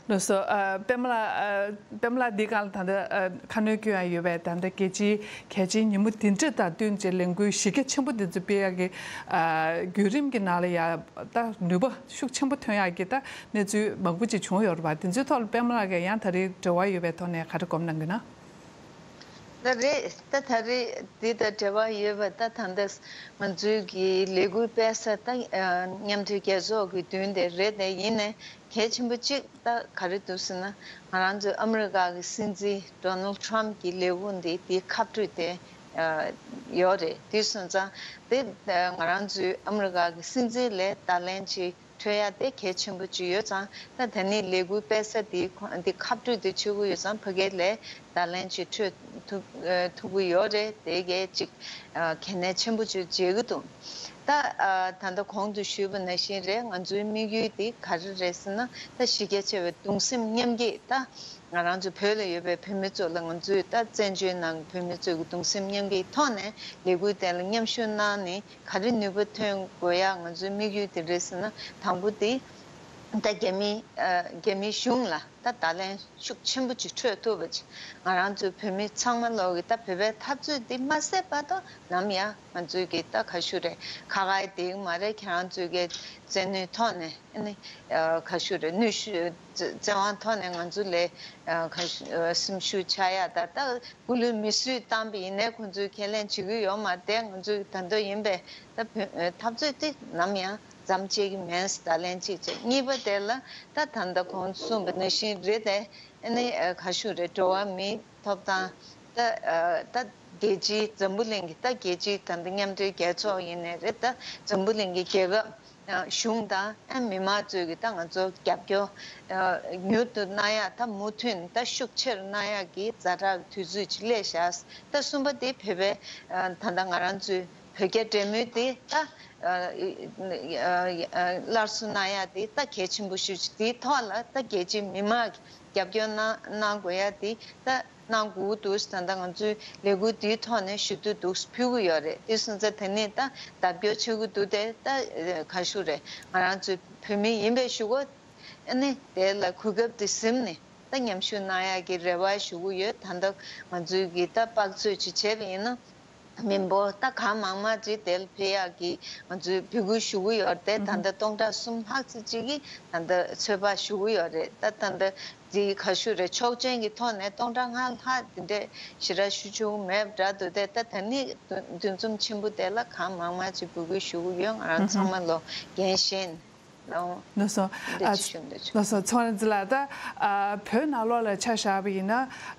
ལགས་སོ། ཨ་པད་མ་ལགས། ཨ་པད་མ་ལགས་འདི་ག་ལ་ད་ལྟ་ཨ་ཁ་སྣོན་སྐྱོན་ཡ་ཡོད་པས། ད་ལྟ་རྒྱལ་སྤྱིའི་གལ་ཆེའི་ཉིན་མོ་འདི་འདྲ་དང་བསྟུན་བྱས་ལས་འགུལ་གཞི་རྒྱ་ཆེན་པོ་འདི་ཚོ་སྤེལ་ཡ་གི་ཨ་བརྒྱུད་རིམ་གྱི་ནང་ལ་ཡ་ད་ནུས་པ་ཤུགས་ཆེན་པོ་ཐོན་ཡ་གི་ད་གནས་ཚུལ་མང་པོ་ཅིག་བྱུང་ཡོད་རེད་པ། དེ་ཚོའི་ཐོག་ལ་པད་མ་ལགས་ཀྱིས་ཡང་ད་རེས་འབྲེལ་བ་ཡོད་པའི་ཐོག་ནས་ག་རེ་སྒོམ་གནང་གི་ན། ད་རེས་ད་ད་རེས་འདི་དང་འབྲེལ་བ་ཡོད་པ་ད་ད་ལྟ་ང་ཚོའི་གི་ལས་འགུལ་སྤེལ་ས་ད་ཨ་མཉམ་འབྲེལ་རྒྱལ་ཚོགས་ཀྱི་མདུན་དེ་རེད། དེ་ཡིན་ནའི་གལ་ཆེན་པོ་གཅིག་ད་ག་རེ་འདུག་ཟེར་ན། ང་རང་ཚོའི་ཨ་མི་རི་ཀ་གི་སྲིད་འཛིན་ཌོ་ནལ་ཊམ་གྱི་ལས་ཁུངས་དེ་དེའི་ཁ་སྤྲོད་དེ་ཨ་ཡོད་རེད། དེ་སོང་ཙང་དེ་ང་རང་ཚོའི་ཨ་མི་རི་ཀ་གི་སྲིད་འཛིན་ལས་བརྡ་ལན་ཅིག་འཕྲོད་ཡ་དེ་གལ་ཆེན་པོ་ཅིག་ཡོད་ཙང་། ད་ད་ནི་ལས་འགུལ་སྤེལ་ས་དེའི་ཁོ་དེ་ཁ་སྤྲོད་དེ་བྱེད་དགོས་ཡོད་ཙང་། ཕ་གི་ལས་བརྡ་ལན་ཅིག་འཕྲོད་ཐུབ་ཨ་ཐུབ་ཀྱི་ཡོད་རེད། དེ་གས་ཅིག་ཨ་གལ་གནད་ཆེན་པོ་ཅིག་བརྗེད་ཀྱི་འདུག་ད་ཨ་ད་ལྟ་གོང་དུ་ཞུས་པ་ནང་བཞིན་རེད། ང་ཚོའི་དམིགས་ཡུལ་དེ་ག་རེ་རེད་ཟེར་ན། ད་གཞི་རྒྱ་ཆེ་བའི་གདུང་སེམས་མཉམ་སྐྱེད། ད་ང་རང་ཚོ་བོད་ལ་ཡོད་པའི་བོད་མི་ཚོ་ལ་ང་ཚོས་ད་བཙན་བྱོལ་ནང་གི་བོད་མི་ཚོ་གི་གདུང་སེམས་མཉམ་སྐྱེད་ཐོག་ནས་ལས་འགུལ་དེ་ལ་མཉམ་ཞུགས་གནང་ནས་ག་རེ་ནུས་པ་ཐོན་དགོས་ཡ་ང་ཚོའི་དམིགས་ཡུལ་དེ་རེད་ཟེར་ན། དང་པོ་དེ་ད་རྒྱ་མི་ཨ་རྒྱ་མི་གཞུང་ལ་ད་བརྡ་ལན་ཤུགས་ཆེན་པོ་ཅིག་འཕྲོད་ཐུབ་པ་ཅིག་ང་རང་ཚོའི་བོད་མི་ཚང་མ་ལོག་གི་ད་བོད་པའི་འཐབ་རྩོད་འདི་མ་ཟད་བར་དུ་ནམ་ཡང་ང་ཚོའི་གི་ད་ག་ཞུ་རེད། ཁ་ཁ་ཡ་བསྡད་ཀྱི་མ་རེད། ཁྱེད་རང་ཚོའི་གི་བཙན་གནོན་ཐོག་ནས་ཨ་ནི་ཨ་ག་ཞུ་རེད། ནུས་ཤུགས་བཙན་དབང་ཐོག་ནས་ང་ཚོ་ལ་ཨ་ག་ཞུ་ཨ་སེམས་ཤུགས་ཆག་ཡ། ད་ད་སྐུ་ལུས་མེ་གསོད་བཏང་པ་ཡིན་ནའི་ཁོང་ཚོས་ཁས་ལེན་བྱེད་ཀྱི་ཡོད་མ་རེད། ང་ཚོས་ད་དུང་ཡིན་པས་ད་བོད་འཐབ་རྩོད་དེ་ནམ་ཡང་མཚམས་བཅད་ཀྱི་མིན་ཟེར་བརྡ་ལན་གཅིག་བྱས། གཉིས་པ་དེ་ལ་ད་ད་ལྟ་གོང་དུ་གསུངས་པ་ནང་བཞིན་རེད་དེ། ཨ་ནི་ཨ་ག་ཞུ་རེད། འགྲོ་བ་མིའི་ཐོབ་ཐང་ད་ཨ་ད་རྒྱལ་སྤྱིའི་འཛམ་བུ་གླིང་གི་ད་རྒྱལ་སྤྱིའི་ད་ལྟ་མཉམ་འབྲེལ་རྒྱལ་ཚོགས་ཡིན་ནའི་རེད། ད་འཛམ་བུ་གླིང་གི་རྒྱལ་ཁབ་ཨ་གཞུང་དང་ཨ་མི་མང་ཚོས་ཀྱི་ད་ང་ཚོ་རྒྱབ་སྐྱོར་ཨ་མྱུར་དུ་གནང་ཡ། ད་མུ་མཐུད་ད་ཤུགས་ཆེར་གནང་ཡ་གི་ཛ་དྲག་དུས་ཚོད་ཅིག་སླེབས་ཤག་ད་གསུམ་པ་དེ་བོད་པའི་ཨ་ད་ལྟ་ང་རང་ཚོའི་བོད་རྒྱ་འབྲེལ་མོལ་དེ་ད་ཨ་ཨ་སླར་གསོ་གནང་ཡ་དེ་ད་གལ་ཆེན་པོ་ཞིག་དེའི་ཐོག་ལ་ད་རྒྱལ་སྤྱིའི་མི་མང་གི་རྒྱབ་སྐྱོར་གནང་གནང་དགོས་ཡ་དེ་ད་གནང་དགོས་འདུག་ད་ལྟ་ང་ཚོའི་ལས་འགུལ་འདིའི་ཐོག་ནས་ཞུ་གཏུག་འདུག་ཕུལ་གྱི་ཡོད་རེད། དེ་སོང་ཙང་དེ་ནས་ད་རྒྱབ་སྐྱོར་བྱེད་དགོས་འདུག་དེ་ད་ག་ཞུ་རེད། ང་རང་ཚོའི་བོད་མི་ཡིན་པའི་གཞུག་གུ་ཨ་ནི་དེ་ལ་གོ་སྐབས་དེ་ཟིན་ནས་ད་མཉམ་ཞུགས་གནང་ཡག་གི་རེ་བ་ཞུ་གི་ཡོད། ད་ལྟ་ང་ཚོའི་གི་ད་དཔག་ཚོད་ཅིག་བྱས་པ་ཡིན་ན། མི་འབོར་ད་གང་མང་མང་ཅིག་དེར་ཕེབས་ཡག་གི་ང་ཚོས་འབོད་སྐུལ་ཞུ་གི་ཡོད་རེད་དེ། ད་ལྟ་སྟོང་ཕྲག་གསུམ་ལྷག་ཙམ་ཅིག་གིས་ད་ལྟ་ཚོད་དཔག་ཞུ་གི་ཡོད་རེད། ད་ད་ལྟ་འདི་ག་ཞུ་རེད། ཆོག་མཆན་གྱི་ཐོག་ནས་སྟོང་ཕྲག་ལྔ་ལྷག་དེ་འདྲས་ཞེ་དྲག་ཞུ་ཆོག་གི་མེད་པ་འདྲ་འདུག་སྟེ། ད་ད་ནི་འདུ་འཛོམས་ཆེན་པོ་དེ་ལ་གང་མང་མང་ཅིག་འབོད་སྐུལ་ཞུ་གི་ཡོད། ང་རང་ཚང་མ་ལོ་རྒན་གཞོན་ལོ། ལགས་སོ། འདི་ཨ་ཅི་ཞུ་འདི་ཅི། ལགས་སོ། ཚོང་ར་འཛི་ལགས། ད་ཨ་བོད་ནང་ལོགས་ལ་ཆ་བཞག་པ་ཡིན་ན།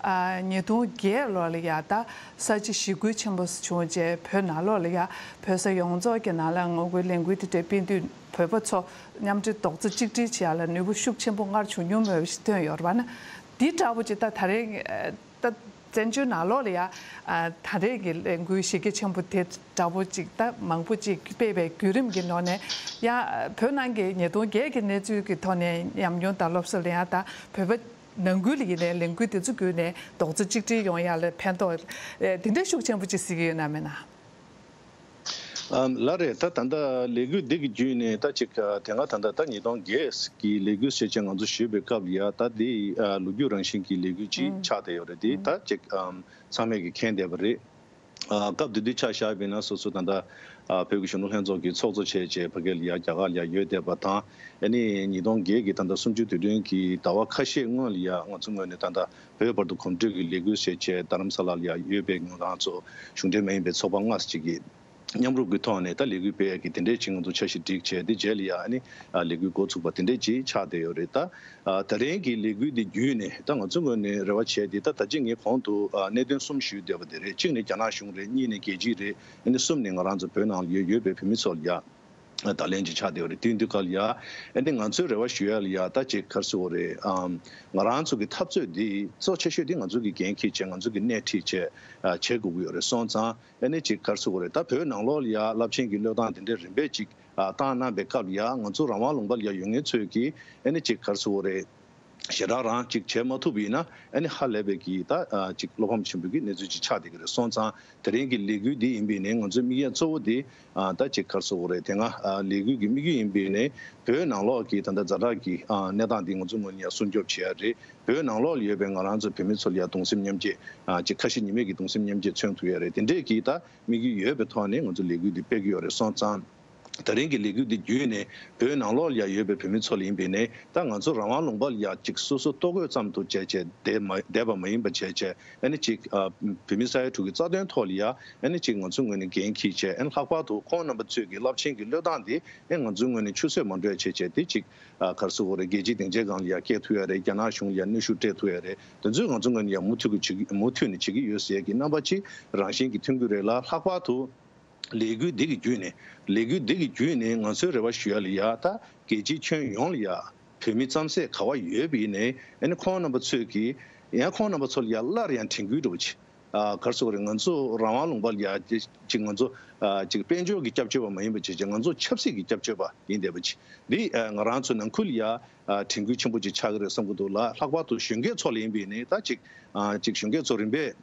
ཨ་ཉིས་སྟོང་བརྒྱད་ལོ་ལ་ཡ་ད་ས་བྱི་ཞི་རྒོལ་ཆེན་པོ་བྱུང་རྗེས་བོད་ནང་ལོགས་ལ་ཡ་བོད་ས་ཡོངས་རྫོགས་ཀྱི་ནང་ལ་ངོ་རྒོལ་ལས་འགུལ་དེ་འདྲ་སྤེལ་དུས་བོད་པ་ཚོ་མཉམ་འབྲེལ་རྡོག་རྩ་གཅིག་སྒྲིལ་བྱེད་ཡ་ལ་ནུས་པ་ཤུགས་ཆེན་པོ་སྔར་བྱུང་མྱོང་མེད་པ་ཞིག་ཐོན་ཡོད་རེད་པ། ན་འདི་འདྲ་པོ་ཅིག་ད་ད་རེས་ཨ་ད་བཙན་བྱོལ་ནང་ལོགས་ལ་ཡ་ཨ་ད་རེས་ཀྱི་ལས་འགུལ་གཞི་རྒྱ་ཆེན་པོ་དེ་འདྲ་པོ་ཅིག་ད་མང་པོ་ཅིག་སྤེལ་བའི་བརྒྱུད་རིམ་གྱི་ནང་ནས་ཡ་བོད་ནང་གི་ཉིས་སྟོང་བརྒྱད་ཀྱི་གནས་ཚུལ་གྱི་ཐོག་ནས་ཉམས་མྱོང་དང་སློབ་གསོ་ལེན་ཡ་དང་བོད་པ་ནང་ཁུལ་ལ་ཡིན་ནའི་ལས་འགུལ་དེ་ཚོ་བརྒྱུད་ནས་རྡོག་རྩ་གཅིག་སྒྲིལ་ཡོང་ཡ་ལ་ཕན་ཐོགས་ཨེ་དེ་འདྲའི་ཤུགས་ཆེན་པོ་ཅིག་གཟིགས་ཀྱི་ཡོད་ན་མེད་ན། ཨམ་ལགས་རེད། ད་ད་ལྟ་ལས་འགུལ་འདི་གི་བརྒྱུད་ནས་ད་ཅིག་ཨ་དེ་སྔ་ད་ལྟ་ད་ཉིས་སྟོང་བརྒྱད་ཀྱི་ལས་འགུལ་ཞེས་བྱས་ང་ཚོ་ཞུས་པའི་སྐབས་ལ་ཡ་ད་འདི་ཨ་ལོ་རྒྱུས་རང་བཞིན་གྱི་ལས་འགུལ་ཅིག་ཨང་ཆགས་བསྡད་ཡོད་རེད། འདི་ཨང་ད་ཅིག་ཨམ་ཚང་མས་ཀྱི་མཁྱེན་བསྡད་པ་རེད། ཨ་སྐབས་དེ་དུས་ཆ་བཞག་པ་ཡིན་ན་སོ་སོ་ད་ལྟ་ཨ་བོད་ཀྱི་གཞོན་ནུ་ལྷན་ཚོགས་ཀྱི་ཚོགས་གཙོ་བྱས་བྱས་ཕ་གི་ལ་ཡ་རྒྱ་གར་ལ་ཡ་ཡོད་བསྡད་པ་དང་། ཨ་ནི་ཉིས་སྟོང་བརྒྱད་ཀྱི་ད་ལྟ་གསུམ་བཅུའི་དུས་དྲན་གྱི་ཟླ་བ་ཁ་ཤས་སྔོན་ལ་ཡ་ང་ཚོ་ངོས་ནས་ད་ལྟ་བོད་བར་དུ་གོམ་བགྲོད་ཀྱི་ལས་འགུལ་ཞེས་བྱས་རྡ་རམ་ས་ལ་ལ་ཡ་ཡོད་པའི་ང་རང་ཚོ་གཞུང་འབྲེལ་མ་ཡིན་པའི་ཚོགས་པ་ལྔ་ཅིག་གིས་ མཉམ་རུབ་ཀྱི་ཐོག་ནས་ད་ལས་འགུལ་སྤེལ་ཡག་གི་དེ་འདྲས་ཅིག་ང་ཚོ་འཆར་གཞི་སྒྲིག་བྱས། དེ་རྗེས་ལ་ཡ་ཨ་ནི་ལས་འགུལ་འགོ་ཚུགས་པ་དེ་འདྲས་ཅིག་ཆགས་བསྡད་ཡོད་རེད། ད་ད་རིང་གི་ལས་འགུལ་འདི་བརྒྱུད་ནས་ད་ང་ཚོ་ངོས་ནས་རེ་བ་བྱས་ཏེ། ད་ད་ཅི་ངས་གོང་དུ་གནད་དོན་གསུམ་ཞུས་བསྡད་པ་དེ་རེད། གཅིག་ནི་རྒྱ་ནག་གཞུང་རེད། གཉིས་ནི་རྒྱལ་སྤྱི་རེད། ཨ་ནི་གསུམ་ནི་ང་རང་ཚོ་བོད་ནང་ལ་ཡོད་ཡོད་པའི་བོད་མི་ཚོ་ལ་ཡ། བརྡ་ལན་ཅིག་ཆགས་བསྡད་ཡོད་རེད། དེ་དུས་སྐབས་ལ་ཡ་ཨ་ནི་ང་ཚོའི་རེ་བ་ཞུ་ཡ་ལ་ཡ། ད་ཅིག་ག་རེ་ཟེར་དགོས་རེད། ཨམ། ང་རང་ཚོ་གི་འཐབ་རྩོད་འདི་གཙོ་ཆེ་ཤོས་འདི་ང་ཚོ་གི་འགན་འཁྱེར་བྱས། ང་ཚོ་གི་སྣེ་ཁྲིད་བྱས་ཨ་བྱེད་དགོས་ཀྱི་ཡོད་རེད། སོང་ཙང་ཨ་ནི་ཅིག་ག་རེ་ཟེར་དགོས་རེད། ད་བོད་ནང་ལོགས་ལ་ཡ་རླབས་ཆེན་གྱི་བློས་བཏང་དེ་འདྲའི་རིམ་པས་ཅིག་ཨ་བཏང་གནང་པའི་སྐབས་ལ་ཡ། ང་ཚོ་རང་དབང་ལུང་པ་ལ་ཡ་ཡོད་མཁན་ཚོས་ཀྱིས་ཨ་ནི་ཅིག་ག་རེ་ཟེར་དགོས་རེད། ཞེ་དྲག་རང་ཅིག་བྱེད་མ་ཐུབ་པ་ཡིན་ན། ཨ་ནི་ཧ་ལས་པའི་གི་ད་ཨ་ཅིག་བློ་ཕམ་ཆེན་པོའི་གི་གནས་ཚུལ་ཅིག་ཆགས་བསྡད་ཀྱི་རེད། སོང་ཙང་དེ་རིང་གི་ལས་འགུལ་འདི་ཡིན་པའི་ནས་ང་ཚོའི་དམིགས་ཡུལ་གཙོ་བོ་འདི་ཨ་ད་ཅིག་ག་རེ་ཟེར་དགོས་རེད། དེ་སྔ་ཨ་ལས་འགུལ་གྱི་དམིགས་ཡུལ་ཡིན་པའི་ནས་བོད་ནང་ལོགས་ཀྱི་ད་ལྟ་ཛ་དྲག་གི་ཨ་གནས་སྟངས་འདི་ང་ཚོ་ངོས་ནས་ཡང་སྲུང་སྐྱོབ་བྱེད་ཡ་རེད། བོད་ནང་ལོགས་ལ་ཡོད་པའི་ང་རང་ཚོ་བོད་མི་ཚོ་ལ་ཡང་གདུང་སེམས་མཉམ་སྐྱེད་ཨ་ཅིག་ཁ་ཞེ་གཉིས་མེད་ཀྱི་གདུང་སེམས་མཉམ་སྐྱེད་མཚོན་ཐུབ་ཡ་རེད། དེ་འདྲས་ཀྱི་ད་དམིགས་ཡུལ་ཡོད་པའི་ཐོག་ནས་ང་ཚོ་ལས་འགུལ་འདི་སྤེལ་གྱི་ཡོད་རེད། སོང་ཙང་། ད་རིང་གི་ལས་འགུལ་འདི་བརྒྱུད་ནས་བོད་ནང་ལོགས་ལ་ཡ་ཡོད་པའི་བོད་མི་ཚོ་ལ་ཡིན་པའི་ནས། ད་ང་ཚོ་རང་དབང་ལུང་པ་ལ་ཡ་ཅིག་སོ་སོ་ལྟོ་གོས་ཙམ་དུ་བྱས་བྱས་བསྡད་མ་བསྡད་པ་མ་ཡིན་པ་བྱས་བྱས། ཨ་ནི་ཅིག་ཨ་བོད་མི་ས་ཡ་དྲུག་གི་རྩ་དོན་ཐོག་ལ་ཡ་ཨ་ནི་ཅིག་ང་ཚོ་ངོས་ནས་འགན་འཁྱེར་བྱས། ཨ་ནི་ལྷག་པར་དུ་ཁོང་རྣམ་པ་ཚོས་ཀྱི་རླབས་ཆེན་གྱི་བློས་བཏང་འདི་ཨ་ང་ཚོའི་ངོས་ནས་ཆུད་ཟོས་མ་འགྲོ་ཡ་བྱས་བྱས། དེ་ཅིག་ཨ་ག་རེ་ཟེར་དགོས་རེད། རྒྱལ་སྤྱིའི་སྡིངས་ཆའི་སྒང་ལ་ཡ་སྐྱེལ་ཐུབ་ཡ་རེད། རྒྱ་ནག་གཞུང་ལ་ཡ་གནོན་ཤུགས་སྤྲད་ཐུབ་ཡ་རེད། དེ་ཚོའི་ང་ཚོ་ངོས་ནས་ཡ་མུ་མཐུད་ཀྱི་བྱེད་ཀྱི་མུ་མཐུད་ནས་བྱེད་ཀྱི་ཡོད་ཟེར་ཡ་གི་རྣམ་པ་ཅིག་རང་བཞིན་གྱིས་ཐོན་གྱི་རེད་ལ། ལྷག་པར་དུ། ལས་འགུལ་འདི་གི་བརྒྱུད་ནས། ལས་འགུལ་འདི་གི་བརྒྱུད་ནས་ང་ཚོའི་རེ་བ་ཞུ་ཡ་ལ་ཡ། ད་རྒྱལ་སྤྱིའི་ཁྱོན་ཡོངས་ལ་ཡ་བོད་མི་རྩམ་ཟས་ག་བ་ཡོད་པ་ཡིན་ནའི་ཨ་ནི་ཁོང་རྣམ་པ་ཚོས་ཀྱིས་ཡང་ཁོང་རྣམ་པ་ཚོ་ལ་ཡ་སླར་ཡང་དྲན་སྐུལ་འདྲ་བོ་ཅིག་ཨ་ག་རེ་ཟེར་དགོས་རེད། ང་ཚོ་རང་དབང་ལུང་པ་ལ་ཡ་ཅིག་ང་ཚོ་ཨ་ཅིག་དཔལ་འབྱོར་གྱི་སྐྱབས་བཅོལ་བ་མ་ཡིན་པ་བྱས་བྱས། ང་ཚོ་ཆབ་སྲིད་ཀྱི་སྐྱབས་བཅོལ་བ་ཡིན་བསྡད་པ་ཅིག་འདི་ཨ་ང་རང་ཚོ་ནང་ཁུལ་ལ་ཡ་ཨ་དྲན་སྐུལ་ཆེན་པོ་ཅིག་ཆགས་ཀྱི་རེད་བསམ་གྱི་འདུག་ལ། ལྷག་པར་དུ་གཞོན་སྐྱེས་ཚོ་ལ་ཡིན་པ་ཡིན་ནའི་ད་ཅིག་ཨ་ཅིག་གཞོན་སྐྱེས་ཚོ་རིམ་པས།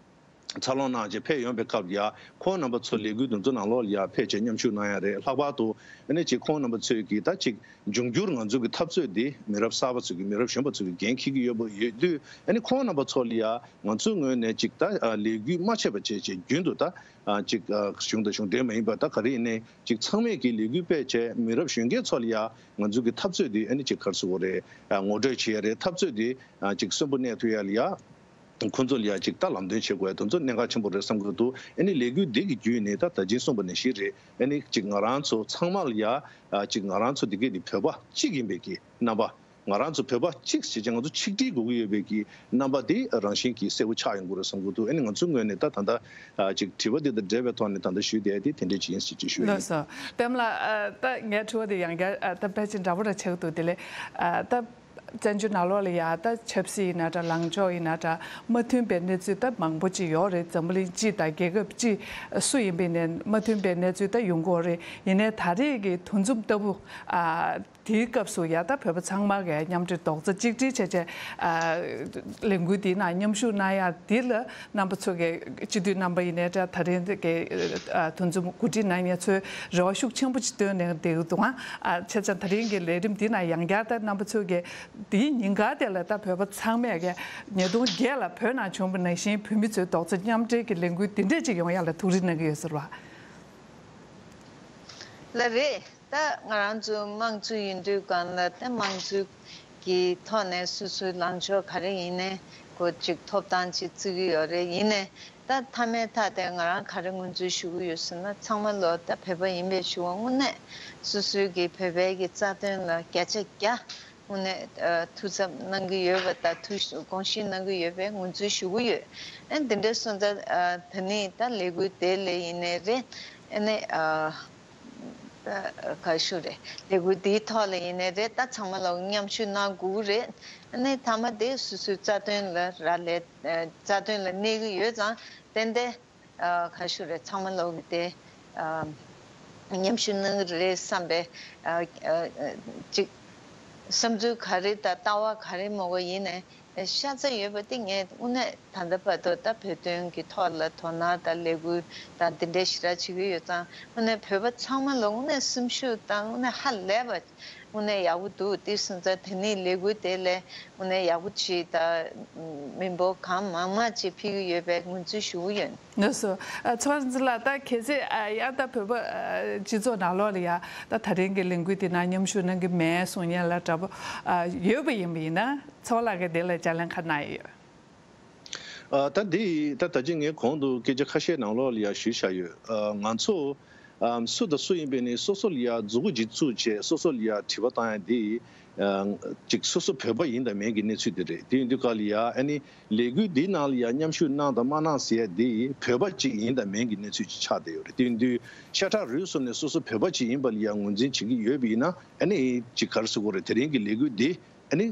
འཚར་ལོངས་གནང་བྱས་ཕེབས་ཡོང་པའི་སྐབས་ལ་ཡ། ཁོང་རྣམ་པ་ཚོ་ལས་འགུལ་འདི་ཚོ་ནང་ལོགས་ལ་ཡ་ཕེབས་བྱས་མཉམ་ཞུགས་གནང་ཡ་རེད། ལྷག་པར་དུ་ཨ་ནི་ཅིག་ཁོང་རྣམ་པ་ཚོས་ཀྱིས་ད་ཅིག་འབྱུང་འགྱུར་ང་ཚོ་གི་འཐབ་རྩོད་འདི་མི་རབས་གསར་པ་ཚོ་གི་མི་རབས་གཞོན་པ་ཚོ་གི་འགན་འཁྱེར་གྱི་ཡོད་པ་ཡོད་དུས། ཨ་ནི་ཁོང་རྣམ་པ་ཚོ་ལ་ཡ་ང་ཚོའི་ངོས་ནས་ཅིག་ད་ལས་འགུལ་མ་ཆད་པ་བྱས་བྱས་རྒྱུན་དུ་ད་ཅིག་གཞུང་དང་གཞུང་འབྲེལ་མ་ཡིན་པ་ད་ག་རེ་ཡིན་ནའི་ཅིག་ཚང་མས་ཀྱིས་ལས་འགུལ་སྤེལ་བྱས་མི་རབས་གཞོན་སྐྱེས་ཚོ་ལ་ཡ་ང་ཚོ་གི་འཐབ་རྩོད་འདི་ཨ་ནི་ཅིག་ག་རེ་ཟེར་དགོས་རེད། ངོ་སྤྲོད་བྱེད་ཡ་རེད། འཐབ་རྩོད་འདི་ཅིག་གསོན་པོ་གནས་ཐུབ་ཡ་ལ་ཡ། ཁོང་ཚོ་ལ་ཡ་ཅིག་ད་ལམ་སྟོན་བྱེད་དགོས་ཡ་དེ་ཚོ་གནད་འགག་ཆེན་པོ་རེད་བསམ་གྱི་འདུག་ཨ་ནི་ལས་འགུལ་འདི་གི་བརྒྱུད་ནས་ད་ད་ཅི་གསུངས་པ་ནང་བཞིན་རེད། ཨ་ནི་ཅིག་ང་རང་ཚོ་ཚང་མ་ལ་ཡ་ཅིག་ང་རང་ཚོ་འདི་གའི་འདི་བོད་པ་གཅིག་ཡིན་པའི་གི་རྣམ་པ། ང་རང་ཚོ་བོད་པ་གཅིག་བྱས་ཀྱང་ང་ཚོ་ཆིག་སྒྲིལ་དགོས་ཀྱི་ཡོད་པའི་གི་རྣམ་པ་འདི་རང་བཞིན་གྱིས་གསལ་པོ་ཆགས་ཡོང་གི་རེད་བསམ་གྱི་འདུག་ཨ་ནི་ང་ཚོའི་ངོས་ནས་ད་ད་ལྟ་ཅིག་དྲི་བ་འདི་དང་འབྲེལ་བའི་ཐོག་ནས་ད་ལྟ་ཞུས་བསྡད་དེ་དེ་འདྲས་ཅིག་ཡིན་ཟེར་ཅིག་ཞུ་ཡ་ཡིན། ལགས་སོ། པདྨ་ལགས། ད་ངའི་དྲི་བ་འདི་ཡང་བསྐྱར་ད་ཕལ་ཆེར་འདྲ་པོ་འདྲ་ཆགས་འདུག་དེ་ལས་ད། བཙན་བྱོལ་ནང་ལོགས་ལ་ཡ་ད་ཆབ་སྲིད་ཡིན་ན་འདྲ། ལངས་ཕྱོགས་ཡིན་ན་འདྲ། མ་མཐུན་པའི་གནས་ཚུལ་ད་མང་པོ་ཅིག་ཡོད་རེད། འཛམ་བུ་གླིང་སྤྱི་དང་རྒྱལ་ཁབ་སྤྱི་སུ་ཡིན་པའི་ནས་མ་མཐུན་པའི་གནས་ཚུལ་ད་ཡོང་གི་ཡོད་རེད། ཡིན་ནའི་ད་རེས་ཀྱི་འདུ་འཛོམས་ལྟ་བུ་ཨ་དེའི་སྐབས་སུ་ཡ་ད་བོད་པ་ཚང་མ་གི་མཉམ་འབྲེལ་རྡོག་རྩ་གཅིག་སྒྲིལ་བྱས་བྱས་ཨ་ལས་འགུལ་འདིའི་ནང་མཉམ་ཞུགས་གནང་ཡ་འདི་ལ་རྣམ་པ་ཚོ་གི་སྤྱི་འཐུས་རྣམ་པ་ཡིན་ནའི་འདྲ། ད་རེས་འདི་གི་ཨ་འདུ་འཛོམས་གོ་སྒྲིག་གནང་མཁན་ཚོས་རེ་བ་ཤུགས་ཆེན་པོ་ཅིག་བཏོན་ནས་བསྡད་ཀྱི་འདུག་ཨ་བྱས་ཙང་ད་རིང་གི་ལས་རིམ་འདི་ནང་ཡང་བསྐྱར་ད་རྣམ་པ་ཚོས་ཀྱི་དེའི་ཉིན་ག་དེ་ལ་ད་བོད་པ་ཚང་མས་ཀྱི་ཉིས་སྟོང་བརྒྱད་ལ་བོད་ནང་བྱུང་བ་ནང་བཞིན་བོད་མི་ཚོའི་རྡོག་རྩ་མཉམ་འབྲེལ་གྱི་ལས་འགུལ་འདི་འདྲས་ཅིག་ཡོང་ཡ་ལ་ཐུགས་རེ་གནང་གི་ཡོད་ཟེར་བ། ལགས་རེད། ད་ང་རང་ཚོ་དམངས་གཙོ་ཡིན་དུས་གང་ལ་ད་དམངས་གཙོ་གི་ཐོག་ནས་སོ་སོའི་ལངས་ཕྱོགས་ག་རེ་ཡིན་ནའི་ཁོ་ཅིག་ཐོབ་ཐང་ཅིག་བརྩི་གི་ཡོད་རེད། ཡིན་ནའི་ད་མཐའ་མའི་མཐའ་དེ་ང་རང་ག་རེ་ངོས་འཛིན་ཞུ་གི་ཡོད་ཟེར་ན། ཚང་མ་ལོ་ད་བོད་པ་ཡིན་པའི་ཞུ་བ་དངོས་གནས་སོ་སོའི་གི་བོད་པའི་གི་རྩ་དོན་ལ་བརྒྱ་ཆ་བརྒྱ་དངོས་གནས་ཐུགས་འཚབ་གནང་གི་ཡོད་པ་དང་ཐུགས་དགོངས་བཞེས་གནང་གི་ཡོད་པའི་ངོས་འཛིན་ཞུ་གི་ཡོད། ཨ་འདི་འདྲ་སོང་ཙང་ད་ནི་ད་ལས་འགུལ་དེ་ལས་ཡིན་ནའི་རེད། ཨ་ནི་ད་ག་ཞུ་རེད། ལས་འགུལ་འདིའི་ཐོག་ལ་ཡིན་ནའི་རེད། ད་ཚང་མ་ལ་མཉམ་ཞུགས་གནང་དགོས་རེད། ཨ་ནི་མཐའ་མ་དེ་སོ་སོའི་རྩ་དོན་ལ་རག་ལས། རྩ་དོན་ལ་གནས་ཀྱི་ཡོད་ཙང་ཏན་ཏན་ག་ཞུ་རེད། ཚང་མ་ལོག་གི་དེ་མཉམ་ཞུགས་གནང་གི་རེད་བསམ་པའི་ཅིག་བསམ་ཚུལ་ག་རེ་དང་ལྟ་བ་ག་རེ་མོ་གོ་ཡིན་ནའི་ཤ་ཚ་ཡོད་པ་དེ་ངས་དངོས་གནས་ད་ལྟ་བར་དུ་ད་བོད་དོན་གྱི་ཐོག་ལ་དོ་སྣང་དང་ལས་འགུལ་དང་འདི་འདྲའི་ཞེ་དྲག་བྱེད་ཀྱི་ཡོད་ཙང་། དངོས་གནས་བོད་པ་ཚང་མ་ལ་དངོས་གནས་སེམས་ཤུགས་དང་དངོས་གནས་ཧ་ལས་པ་དངོས་གནས་ཡག་པོ་འདུག་དེ་སོང་ཙང་དེ་ནས་ལས་འགུལ་དེ་ལས་དངོས་གནས་ཡག་པོ་བྱེད་དང་མི་འབོར་གང་མང་མང་ཅིག་ཕུལ་གྱི་ཡོད་པའི་ངོས་འཛིན་ཞུ་གི་ཡོད། ལགས་སོ། ཚོགས་གཙོ་ལགས། ད་གལ་སྲིད་ཡང་ད་བོད་པ་སྤྱི་ཚོགས་ནང་ལོགས་ལ་ཡང་ད་ད་རིང་གི་ལས་འགུལ་འདི་ནང་མཉམ་ཞུགས་གནང་གི་མེད་གསུང་མཁན་ལ་འདྲ་པོ་ཡོད་པ་ཡིན་པ་ཡིན་ན། ཚོགས་ལགས་ཀྱིས་འདི་ལ་ལྗགས་ལན་ག་གནང་ཡོད། ད་འདི་ད་ད་ཅི་ངས་གོང་དུ་སྐད་ཆ་ཁ་ཤས་ནང་ལོགས་ལ་ཡང་ཞུས་བཞག་ཡོད། ང་ཚོ་ ཨམ། སུ་དང་སུ་ཡིན་པའི་ནི་སོ་སོ་ལ་ཡ་མཛུ་གུ་གཅིག་བཙུགས་བྱས་སོ་སོ་ལ་ཡ་དྲི་བ་བཏང་ཡ་དེ། ཨ། ཅིག་སོ་སོ་བོད་པ་ཡིན་དང་མིན་གྱི་གནས་ཚུལ་དེ་རེད། དེ་ཡིན་དུས་ག་ལ་ཡ་ཨ་ནི་ལས་འགུལ་འདི་ནང་ལ་ཡ་མཉམ་ཞུགས་གནང་དང་མ་གནང་ཟེར་ཡ་དེ་བོད་པ་གཅིག་ཡིན་དང་མིན་གྱི་གནས་ཚུལ་ཅིག་ཆགས་བསྡད་ཡོད་རེད། དེ་ཡིན་དུས་ཤ་ཁྲག་རུས་གསུམ་ནས་སོ་སོ་བོད་པ་གཅིག་ཡིན་པ་ལ་ཡ་ངོས་འཛིན་བྱེད་ཀྱི་ཡོད་པ་ཡིན་ན་ཨ་ནི་ཅིག་ག་རེ་ཟེར་དགོས་རེད། དེ་རིང་གི་ལས་འགུལ་འདི་ཨ་ནི་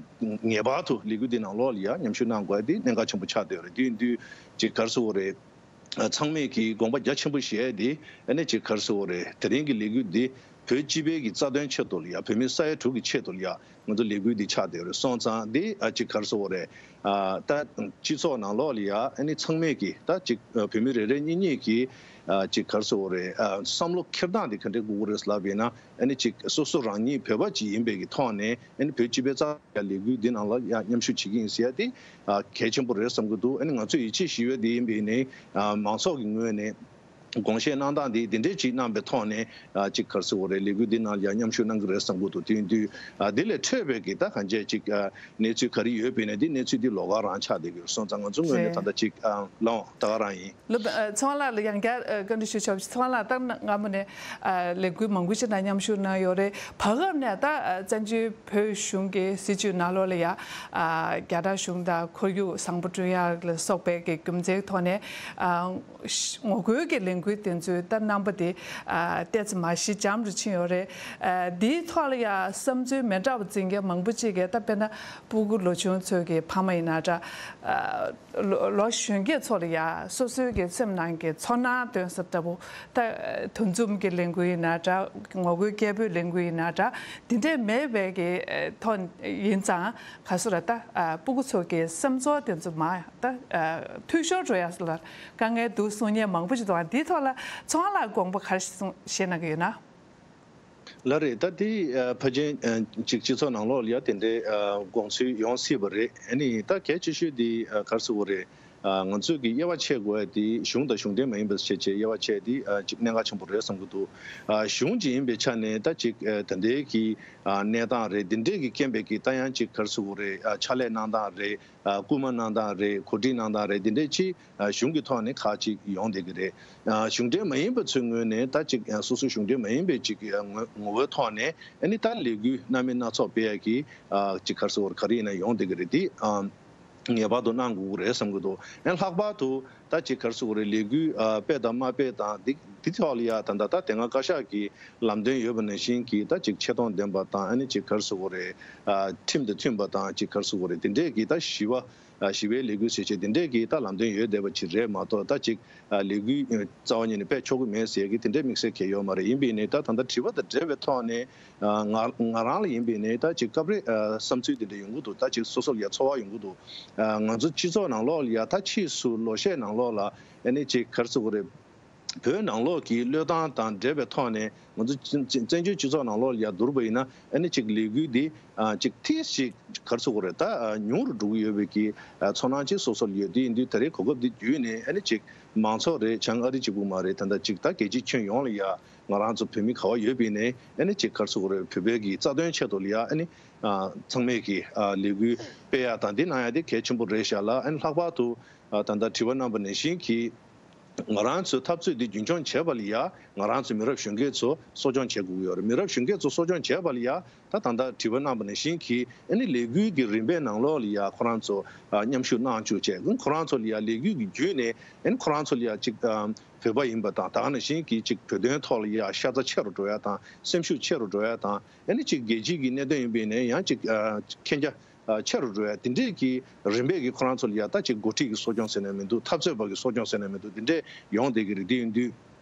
ངེས་པར་དུ་ལས་འགུལ་འདི་ནང་ལོགས་ལ་ཡ་མཉམ་ཞུགས་གནང་དགོས་ཡ་དེ་གནད་འགག་ཆེན་པོ་ཆགས་བསྡད་ཡོད་རེད། དེ་ཡིན་དུས་ཅིག་ག་རེ་ཟེར་དགོས་རེད། ཚང་མས་ཀྱི་དགོངས་པ་རྒྱ་ཆེན་པོ་བཞེས་ཏེ་ཨ་ནི་ཅིག་ག་རེ་ཟེར་དགོས་རེད། དེ་རིང་གི་ལས་འགུལ་འདི་བོད་སྤྱི་པའི་གི་རྩ་དོན་ཆེད་དུ་ལ་ཡ་བོད་མི་ས་ཡ་དྲུག་གི་ཆེད་དུ་ལ་ཡ་ང་ཚོ་ལས་འགུལ་འདི་ཆགས་བསྡད་ཡོད་རེད། སོང་ཙང་འདི་ཨ་ཅིག་ག་རེ་ཟེར་དགོས་རེད། ཨ། ད་སྤྱི་ཚོགས་ནང་ལོགས་ལ་ཡ་ཨ་ནི་ཚང་མས་ཀྱི་ད་ཅིག་བོད་མི་རེ་རེ་གཉིས་གཉིས་ཀྱི་ཨ་ཅིག་ག་རེ་ཟེར་དགོས་རེད། ཨ། བསམ་བློ་འཁྱེར་སྟངས་འདི་ག་འདྲས་དགོས་ཀྱི་རེད་ལབ་ཡིན་ན་ཨ་ནི་ཅིག་སོ་སོ་རང་ཉིད་བོད་པ་ཅིག་ཡིན་པའི་གི་ཐོག་ནས་ཨ་ནི་བོད་སྤྱི་པའི་རྩ་ཡ་ལས་འགུལ་འདི་ནང་ལ་ཡ་མཉམ་ཞུགས་བྱེད་ཀྱི་ཡིན་ཟེར་ཡ་དེ་ཨ་གལ་ཆེན་པོ་རེད་བསམ་གྱི་འདུག་ཨ་ནི་ང་ཚོས་ཡིད་ཆེས་བྱེད་ཡོད་དེ་ཡིན་པའི་ནི་ཨ་མང་ཚོགས་ཀྱི་ངོས་ནས་དགོངས་བཞེས་གནང་སྟངས་དེ་དེ་འདྲས་ཅིག་གནང་པའི་ཐོག་ནས་ཨ་ཅིག་ག་རེ་ཟེར་དགོས་རེད། ལས་འགུལ་འདི་ནང་ལ་ཡ་མཉམ་ཞུགས་གནང་གི་རེད་བསམ་གྱི་འདུག་དེ་ཡིན་དུས་ཨ་དེ་ལས་འཕྲོས་པའི་གི་ད་གང་ཅི་ཅིག་ཨ་གནས་ཚུལ་ག་རེ་ཡོད་པའི་ནི་དེ་གནས་ཚུལ་འདི་ལོགས་ཀ་རང་ཆགས་བསྡད་ཀྱི་ཡོད་སོང་ཙང་ང་ཚོ་ངོས་ནས་ད་ལྟ་ཅིག་ཨ་ལའང་ད་ག་རང་ཡིན། ལོ། ཨ། ཚེ་དབང་ལགས་ལ་ཡང་བསྐྱར་ཨ་བཀའ་འདྲི་ཞུ་ཆོག་ཚེ་དབང་ལགས་ད་སྔ་མོ་ནས་ཨ་ལས་འགུལ་མང་པོ་ཞིག་ནང་མཉམ་ཞུགས་གནང་ཡོད་རེད། བར་སྐབས་ནས་ད་ཨ་བཙན་བྱོལ་བོད་གཞུང་གི་སྲིད་བྱུས་ནང་ལོགས་ལ་ཡ་ཨ་རྒྱ་ནག་གཞུང་དང་ཁོར་ཡུག་བཟང་པོ་བསྐྲུན་ཡག་ལ་སོགས་པའི་གི་རྒྱུ་མཚན་ཐོག་ནས་ཨ་ངོ་རྒོལ་གྱི་ལས་འགུལ་དེ་ཚོའི་ད་རྣམ་པ་དེ་ཨ་ཏོག་ཙམ་མ་གཞི་འཇམ་རུ་ཕྱིན་ཡོད་རེད། ཨ་འདིའི་ཐོག་ལ་ཡ་བསམ་ཚུལ་མི་འདྲ་བ་འཛིན་མཁན་མང་པོ་ཅིག་གིས་ད་དཔེར་ན་སྤུ་གུ་ལོ་ཆུང་ཚོའི་གི་ཕ་མ་ཡིན་ན་འདྲ། ཨ། ལོ་ལོ་གཞོན་སྐྱེས་ཚོ་ལ་ཡ་སོ་སོའི་གི་སེམས་ནང་གི་ཚོར་སྣང་སྟོན་ས་ལྟ་བུ་ད་དུས་འཛོམས་ཀྱི་ལས་འགུལ་ཡིན་ན་འདྲ། ངོ་རྒོལ་སྐད་འབོད་ལས་འགུལ་ཡིན་ན་འདྲ། འདི་འདྲས་མེད་པའི་གི་ཐོག་ཡིན་ཙང་ག་སུ་ར་ད་སྤུ་གུ་ཚོ་གི་སེམས་ཚོར་དེ་ཚོ་མ་ད་འཐུས་ཤོར་འགྲོ་ཡ་ལ་དཀའ་ངལ་འདུག་གསུང་མཁན་མང་པོ་ཞིག་འདུག་འདིའི་ཐོག་ལ་ཚེ་དབང་ལགས་དགོངས་པ་ག་རེ་གསུང་བཞེས་གནང་གི་ཡོད་ན། ལགས་རེད། ད་དེ་ཨ་ཕལ་ཆེར་ཨ་ཅིག་སྤྱི་ཚོགས་ནང་ལོགས་ལ་ཡ་དེ་འདྲའི་ཨ་དགོངས་ཚུལ་ཡོང་སྲིད་པ་རེད། ཨ་ནི་ད་གལ་ཆེ་ཤོས་དེ་ཨ་ག་རེ་ཟེར་དགོས་རེད། ཨ་ང་ཚོས་ཀྱི་དབྱེ་བ་ཕྱེ་དགོས་ཡ་དེ་གཞུང་དང་གཞུང་འབྲེལ་མ་ཡིན་པ་བྱས་བྱས་དབྱེ་བ་ཕྱེ་དེ་ཨ་ཅིག་གནད་འགག་ཆེན་པོ་རེད་བསམ་གྱི་འདུག་ཨ་གཞུང་ཅིག་ཡིན་པའི་ཆ་ནས་ད་ཅིག་ཨ་ད་ལྟའི་གི་ཨ་གནས་སྟངས་རེད། དེ་འདྲའི་གི་རྐྱེན་པས་ཀྱི་ད་ཡང་ཅིག་ག་རེ་ཟེར་དགོས་རེད། ཨ་ཕྱག་ལས་གནང་སྟངས་རེད། ཨ་སྐུལ་མ་གནང་སྟངས་རེད། གོ་སྒྲིག་གནང་སྟངས་རེད། དེ་འདྲས་ཅིག་ཨ་གཞུང་གི་ཐོག་ནས་ཁག་ཅིག་ཡོང་བསྡད་ཀྱི་རེད། ཨ་གཞུང་འབྲེལ་མ་ཡིན་པ་ཚོའི་ངོས་ནས་ད་ཅིག་ཨ་སོ་སོ་གཞུང་འབྲེལ་མ་ཡིན་པའི་ཅིག་ཨ་ངོ་ངོ་བོའི་ཐོག་ནས་ཨ་ནི་ད་ལས་འགུལ་སྣ་མིན་སྣ་ཚོགས་སྤེལ་ཡ་གི་ཨ་ཅིག་ག་རེ་ཟེར་དགོས་རེད། ག་རེ་ཡིན་ན་ཡོང་བསྡད་ཀྱི་རེད། དེ་ཨ་ངེས་པར་དུ་གནང་དགོས་ཀྱི་རེད་བསམ་གྱི་འདུག་ཨ་ལྷག་པར་དུ་ད་ཅིག་ག་རེ་ཟེར་དགོས་རེད། ལས་འགུལ་ཨ་སྤེལ་དང་མ་སྤེལ་དང་འདི་འདི་ཐོག་ལ་ཡ་ད་ད་ད་དེ་སྔ་བཀའ་ཤག་གི་ལམ་སྟོན་ཡོད་པ་ནང་བཞིན་གྱི་ད་ཅིག་ཆེ་མཐོང་ལྡན་པ་དང་ཨ་ནི་ཅིག་ག་རེ་ཟེར་དགོས་རེད། ཨ་ཁྲིམས་དང་མཐུན་པ་དང་ཅིག་ག་རེ་ཟེར་དགོས་རེད། དེ་འདྲས་ཀྱི་ད་ཞི་བ། ཞི་བའི་ལས་འགུལ་ཟེར་བྱས་དེ་འདྲས་ཀྱི་ད་ལམ་སྟོན་ཡོད་བསྡད་པ་ཅིག་རེད་མ་གཏོགས། ད་ཅིག་ལས་འགུལ་རྩ་བ་ཉིད་ནས་སྤེལ་ཆོག་གི་མེད་ཟེར་གྱི་དེ་འདྲས་དམིགས་བསལ་གང་ཡོད་མ་རེད། ཡིན་པས་ནི་ད་ད་ལྟ་དྲི་བ་དང་འབྲེལ་བའི་ཐོག་ནས་ང་ང་རང་ལ་ཡིན་པས་ནི་ད་ཅིག་སྐབས་རེ་བསམ་ཚུལ་དེ་འདྲ་ཡོང་གི་འདུག་ད་ཅིག་སོ་སོ་ལ་ཡ་ཚོར་བ་ཡོང་གི་འདུག་ང་ཚོ་སྤྱི་ཚོགས་ནང་ལོགས་ལ་ཡ་ད་ཕྱིས་སུ་ལོ་ཤས་ནང་ལོགས་ལ་ཨ་ནི་ཅིག་ག་རེ་ཟེར་དགོས་རེད། བོད་ནང་ལོགས་ཀྱི་བློས་བཏང་དང་འབྲེལ་བའི་ཐོག་ནས་ང་ཚོ་བཙན་བཙན་བྱོལ་སྤྱི་ཚོགས་ནང་ལོགས་ལ་ཡ་བསྡུར་བ་ཡིན་ན་ཨ་ནི་ཅིག་ལས་འགུལ་འདི་ཨ་ཅིག་ཐིག་ཞིག་ག་རེ་ཟེར་དགོས་རེད། ད་ཨ་ཉུང་རུ་འགྲོ་གི་ཡོད་པའི་གི་ཨ་ཚོར་སྣང་ཅིག་སོ་སོ་ལ་ཡོད། དེ་ཡིན་དུས་ད་རེས་གོ་སྐབས་འདི་བརྒྱུད་ནས་ཨ་ནི་ཅིག་མང་ཚོགས་རེད། བྱང་ཨ་རི་གཅིག་པུ་མ་རེད། ད་ལྟ་ཅིག་ད་རྒྱལ་སྤྱིའི་ཁྱོན་ཡོངས་ལ་ཡ་ང་རང་ཚོ་བོད་མི་ག་བ་ཡོད་པ་ཡིན་ནའི་ཨ་ནི་ཅིག་ག་རེ་ཟེར་དགོས་རེད། བོད་པའི་གི་རྩ་དོན་ཆེད་དུ་ལ་ཡ་ཨ་ནི་ཨ་ཚང་མས་གི་ཨ་ལས་འགུལ་སྤེལ་ཡ་དང་འདི་གནང་ཡ་དེ་གལ་ཆེན་པོ་རེད་ཤག་ལ། ཨ་ནི་ལྷག་པར་དུ་ཨ་ད་ལྟ་དྲི་བ་གནང་པ་ནང་བཞིན་གྱི་ང་རང་ཚོའི་འཐབ་རྩོད་འདི་རྒྱུན་འཁྱོངས་བྱེད་པ་ལ་ཡ་ང་རང་ཚོའི་མི་རབས་གཞོན་སྐྱེས་ཚོ་གསོ་སྐྱོང་བྱེད་དགོས་ཀྱི་ཡོད་རེད། མི་རབས་གཞོན་སྐྱེས་ཚོ་གསོ་སྐྱོང་བྱེད་པ་ལ་ཡ་ད་ད་ལྟ་དྲི་བ་གནང་པ་ནང་བཞིན་གྱི་ཨ་ནི་ལས་འགུལ་གྱི་རིམ་པའི་ནང་ལོགས་ལ་ཡ་ཁོ་རང་ཚོ་ཨ་མཉམ་ཞུགས་གནང་བཅུག་བྱས། ཁོ་རང་ཚོ་ལ་ཡ་ལས་འགུལ་གྱི་བརྒྱུད་ནས་ཨ་ནི་ཁོ་རང་ཚོ་ལ་ཡ་ཅིག་ཨ་བོད་པ་ཡིན་པ་དང་ད་ག་ནང་བཞིན་གྱི་ཅིག་བོད་དོན་ཐོག་ལ་ཡ་ཤ་ཚ་ཆེ་རུ་འགྲོ་ཡ་དང་སེམས་ཤུགས་ཆེ་རུ་འགྲོ་ཡ་དང་། ཨ་ནི་ཅིག་རྒྱལ་སྤྱིའི་གི་གནད་དོན་ཡིན་པའི་ནས་ཡང་ཅིག་ཨ་མཁྱེན་རྒྱ་ཨ་ཆེ་རུ་འགྲོ་ཡ་དེ་འདྲས་ཀྱི་རིམ་པས་ཀྱི་ཁོ་རང་ཚོ་ལ་ཡ་ད་ཅིག་འགོ་ཁྲིད་ཀྱི་གསོ་སྐྱོང་ཟེར་ན་མི་འདུག་འཐབ་རྩོད་པ་གི་གསོ་སྐྱོང་ཟེར་ན་མི་འདུག་འདི་འདྲས་ཡོང་བསྡད་ཀྱི་རེད། དེ་ཡིན་དུས་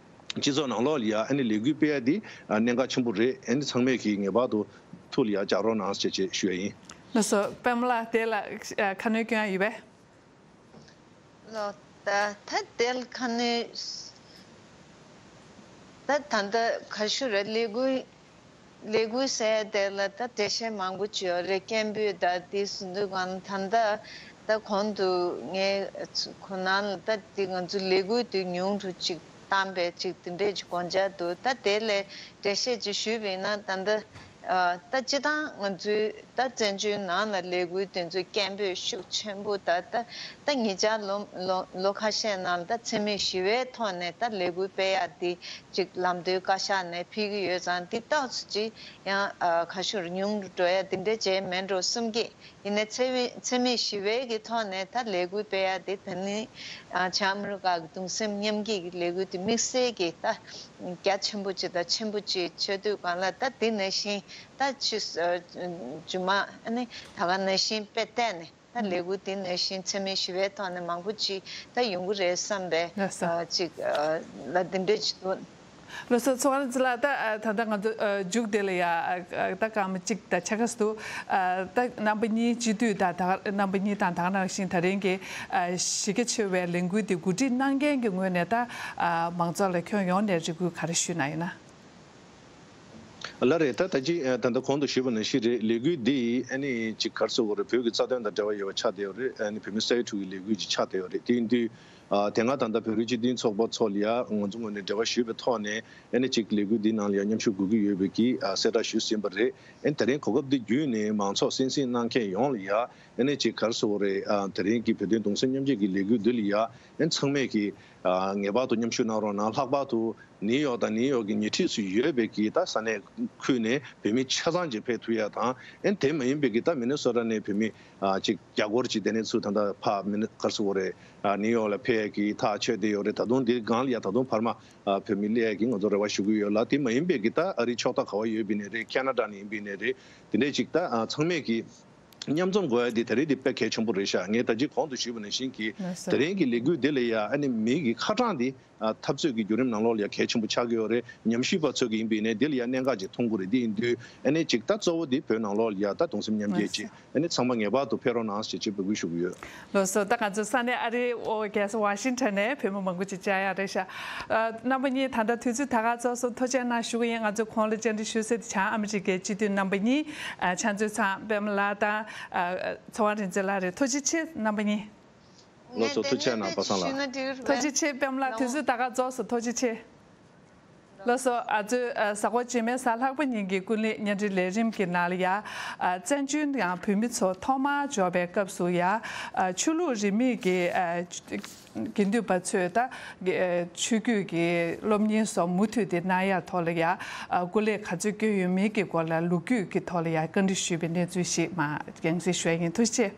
སྤྱི་ཚོགས་ནང་ལོགས་ལ་ཡ་ཨ་ནི་ལས་འགུལ་སྤེལ་ཡ་འདི་ཨ་གནད་འགག་ཆེན་པོ་རེད། ཨ་ནི་ཚང་མས་ཀྱི་ངེས་པར་དུ་ཐུགས་ལ་ཡ་འཇགས་རོགས་གནང་ཞེས་ཞེས་ཞུ་ཡ་ཡིན། ལགས་སོ། པད་མ་ལགས་དེ་ལ་ཨ་ཁ་སྣོན་སྐྱོན་ཡ་ཡོད་པས། ལོ། ད་ད་དེ་ལ་ཁ་སྣོན། ད་ད་ལྟ་ག་ཞུ་རེད། ལས་འགུལ་ལས་འགུལ་ཟེར་དེ་ལ་ད་འགྲེལ་བཤད་མང་པོ་བྱས་ཡོད་རེད། སྐད་འབོད་ད་དེ་ཟེར་དུས་གང་ད་ལྟ་ད་གོང་དུ་ངས་ཁོ་ན་ལ་ད་དེ་ང་ཚོ་ལས་འགུལ་དེ་ཉུང་དུ་ཅིག་བཏང་པའི་ཅིག་དེ་འདྲས་ཅིག་དགོངས་འཆར་འདུག་ད་དེ་ལས་འགྲེལ་བཤད་ཅིག་ཞུས་པ་ཡིན་ན་ད་ལྟ་ ཨ་ད་སྤྱིར་བཏང་ང་ཚོའི་ད་བཙན་བྱོལ་ནང་ལ་ལས་འགུལ་དེ་ཚོ་སྐད་འབོད་ཤུགས་ཆེན་པོ་ད་ད་ད་ཉེ་ཆར་ལོ་ལོ་ལོ་ཁ་ཤས་ནང་ལ་ད་འཚེ་མེད་ཞི་བའི་ཐོག་ནས་ད་ལས་འགུལ་སྤེལ་ཡ་དེ་ཅིག་ལམ་སྟོན་བཀའ་ཤག་ནས་ཕུལ་གྱི་ཡོད་ཙང་དེ་ཏོག་ཙམ་ཅིག་ཡང་ཨ་ཁ་ཤུར་ཉུང་རུ་འགྲོ་ཡ་དེ་འདྲ་བྱས་མེད་འགྲོ་བསམ་གྱི། ཡིན་ནའི་འཚེ་མེད་འཚེ་མེད་ཞི་བའི་གི་ཐོག་ནས་ད་ལས་འགུལ་སྤེལ་ཡ་དེ་ད་ནི་ཨ་བྱང་ཨ་མི་རི་ཀ་གི་གདུང་སེམས་མཉམ་སྐྱེད་ཀྱི་ལས་འགུལ་དེ་དམིགས་བསལ་གྱི་ད་རྒྱ་ཆེན་པོ་ཅིག་དང་ཆེན་པོ་ཅིག་ཆགས་དུས་སྒང་ལ་ད་དེ་ནང་བཞིན་ད་ཕྱི་ཨ་རྒྱུ་མ་ཨ་ནི་ད་ག་ནང་བཞིན་དཔེ་བལྟས་ནས་ད་ལས་འགུལ་དེ་ནང་བཞིན་འཚེ་མེད་ཞི་བའི་ཐོག་ནས་མང་པོ་ཅིག་ད་ཡོང་གི་རེད་བསམ་པའི་ལགས་སོ། ཨ་ཅིག་ཨ་ལ་དེ་འདྲ་ཅིག་འདུག། ལགས་སོ། ཚོགས་གཙོ་ལགས། ད་ཨ་ད་ལྟ་ང་ཚོ་ཨ་མཇུག་དེ་ལ་ཡ་ཨ་ད་སྐར་མ་གཅིག་དང་ཕྱེད་ཀ་ཙམ་འདུག། ཨ་ད་རྣམ་པ་གཉིས་སྤྱི་འཐུས་དང་ད་རྣམ་པ་གཉིས་དང་ད་ག་ནང་བཞིན་ད་རིང་གི་ཨ་གཞི་རྒྱ་ཆེ་བའི་ལས་འགུལ་འདི་གོ་སྒྲིག་གནང་མཁན་གྱི་ངོས་ནས་ད་ཨ་མང་ཚོགས་ལ་ཁྱོན་ཡོངས་ནས་རེ་སྐུལ་ག་རེ་ཞུས་གནང་ཡོད་ན། ལགས་རེད། ད་ད་ཅི་ད་ལྟ་གོང་དུ་ཞུས་པ་ནང་བཞིན་རེད། ལས་འགུལ་འདི་ཨ་ནི་ཅིག་ག་རེ་ཟེར་དགོས་རེད། བོད་ཀྱི་རྩ་དོན་དང་འབྲེལ་བ་ཡོད་པ་ཆགས་བསྡད་ཡོད་རེད། ཨ་ནི་བོད་མི་ས་ཡ་དྲུག་གི་ལས་འགུལ་ཅིག་ཆགས་བསྡད་ཡོད་རེད། དེ་ཡིན་དུས་ཨ་དེ་སྔ་ད་ལྟ་བོད་རིགས་སྤྱི་མཐུན་ཚོགས་པ་ཚོ་ལ་ཡ་ང་ཚོ་ངོས་ནས་འབྲེལ་བ་ཞུས་པའི་ཐོག་ནས་ཨ་ནི་ཅིག་ལས་འགུལ་འདི་ནང་ལ་ཡ་མཉམ་ཞུགས་དགོས་ཀྱི་ཡོད་པའི་གི་ཨ་གསལ་བསྒྲགས་ཞུས་ཟིན་པ་རེད། ཨ་ནི་དེ་རིང་གོ་སྐབས་འདི་བརྒྱུད་ནས་མང་ཚོགས་གསན་གཟིགས་གནང་མཁན་ཡོངས་ལ་ཡ་ཨ་ནི་ཅིག་ག་རེ་ཟེར་དགོས་རེད། ཨ་དེ་རིང་གི་བོད་དོན་གདུང་སེམས་མཉམ་སྐྱེད་ཀྱི་ལས་འགུལ་འདི་ལ་ཡ་ཨ་ནི་ཚང་མས་ཀྱི་ཨ་ངེས་པར་དུ་མཉམ་ཞུགས་གནང་རོགས་གནང་། ལྷག་པར་དུ་ནིའུ་ཡོག་དང་ནིའུ་ཡོག་གི་ཉེ་འཁྲིས་སུ་ཡོད་པའི་གི་ད་ས་གནས་ཁུལ་ནས་བོད་མི་ཆ་ཚང་ཅིག་ཕེབས་ཐུབ་ཡ་དང་། ཨ་ནི་དེ་མ་ཡིན་པའི་གི་ད་མི་ནི་སོ་ཊ་ནས་བོད་མི་ཨ་ཅིག་བརྒྱ་སྐོར་ཅིག་དེ་ནས་ཚུར་ད་ལྟ་ཕ་མི་ནི་ག་རེ་ཟེར་དགོས་རེད། ཨ་ནིའུ་ཡོག་ལ་ཕེབས་ཡ་གི་ཐག་ཆོད་བསྡད་ཡོད་རེད། ད་དུང་འདིའི་སྒང་ལ་ཡ་ད་དུང་བར་མ་ཨ་བོད་མི་སླེབས་ཡ་གི་ང་ཚོ་རེ་བ་ཞུ་གི་ཡོད་ལ། དེ་མ་ཡིན་པའི་གི་ད་ཨ་རིའི་ཕྱོགས་མཐའ་ག་བ་ཡོད་པ་ཡིན་ནའི་རེད། ཁེ་ན་ཌ་ནས་ཡིན་པ་ཡིན་ནའི་རེད། དེ་འདྲས་ཅིག་ད་ཨ་ཚང་མས་གི་མཉམ་འཛོམས་དགོས་ཡ་དེ་ད་རེས་དེ་དཔེ་གལ་ཆེན་པོ་རེད་ཤག། ངས་ད་ཅི་གོང་དུ་ཞུས་པ་ནང་བཞིན་གྱི་ལགས་སོ། དེ་རིང་གི་ལས་འགུལ་འདི་ལ་ཡ་ཨ་ནི་མི་གི་ཁ་གྲངས་འདི་ཨ་འཐབ་རྩོད་ཀྱི་བརྒྱུད་རིམ་ནང་ལོགས་ལ་ཡ་གལ་ཆེན་པོ་ཆགས་ཀྱི་ཡོད་རེད། ཉམས་ཞིབ་པ་ཚོས་ཀྱི་ཡིན་པ་ཡིན་ནའི་འདི་ལ་ཡ་གནད་འགག་ཅིག་མཐོང་གི་རེད། འདི་ཡིན་དུས་ཨ་ནི་ཅིག་ད་གཙོ་བོ་འདི་བོད་ནང་ལོགས་ལ་ཡ་ད་གདུང་སེམས་མཉམ་སྐྱེད་ཅིག་ཨ་ནི་ཚང་མ་ངེས་པར་དུ་ཕེབས་རོགས་གནང་ཞེས་ཅིག་འབོད་སྐུལ་ཞུ་གི་ཡོད། ལགས་སོ། ད་ང་ཚོ་ས་གནས་ཨ་རིའི་ཨོ་རྒྱལ་ས་ཝ་ཤིང་ཊོན་ནས་བོད་མི་མང་པོ་ཅིག་བཅར་ཡག་རེད་ཤག། ཨ་རྣམ་པ་གཉིས་ད་ལྟ་དུས་ཚོད་ད་ག་རྫོགས་སོང་། ཐུགས་རྗེ་གནང་ཞུ་གི་ཡིན། ང་ཚོས་གོང་ལ་བཅར་འདྲི་ཞུ་ས་དེ་བྱང་ཨ་མི་རི་ཀའི་སྤྱི་འཐུས་རྣམ་པ་གཉིས། ཨ་ཕྱག་མཛོད་ཚང་པད་མ་ལགས་དང་། ཨ་ཚེ་དབང་རིག་འཛིན་ལགས་རེད། ཐུགས་རྗེ་ཆེ་རྣམ་པ་གཉིས། ལགས་སོ། ཐུགས་རྗེ་གནང་པ་སངས་ལགས། ཐུགས་རྗེ་ཆེ་པད་མ་ལགས། དུས་ཚོད་ད་ག་རྫོགས་སོང་། ཐུགས་རྗེ་ཆེ། ལགས་སོ། ཨ་ཚོས་ཨ་གཟའ་འཁོར་རྗེས་མའི་གཟའ་ལྷག་པ་ཉིན་གྱི་ཀུན་གླེང་བརྙན་འཕྲིན་ལས་རིམ་གྱི་ནང་ལ་ཡ། ཨ་བཙན་བྱོལ་ནང་བོད་མི་ཚོ་ཐོག་མར་འབྱོར་བའི་སྐབས་སུ་ཡ། ཨ་ཆོས་ལུགས་རིས་མེད་ཀྱི་ཨ་དགེ་འདུན་པ་ཚོས་ད་ཨ་ཆོས་བརྒྱུད་ཀྱི་སློབ་གཉེར་སོགས་མུ་མཐུད་དེ་གནང་ཡ་ཐོག་ལ་ཡ། ཨ་སྐུ་ལས་ག་ཚོད་བསྐྱོན་ཡོད་མེད་ཀྱི་སྐོར་ལ་ལོ་རྒྱུས་ཀྱི་ཐོག་ལ་ཡ་བཀའ་འདྲི་ཞུས་པའི་གནས་ཚུལ་ཞིག་མར་རྒྱང་སྲིང་ཞུ་ཡ་ཡིན། ཐུགས་རྗེ་ཆེ།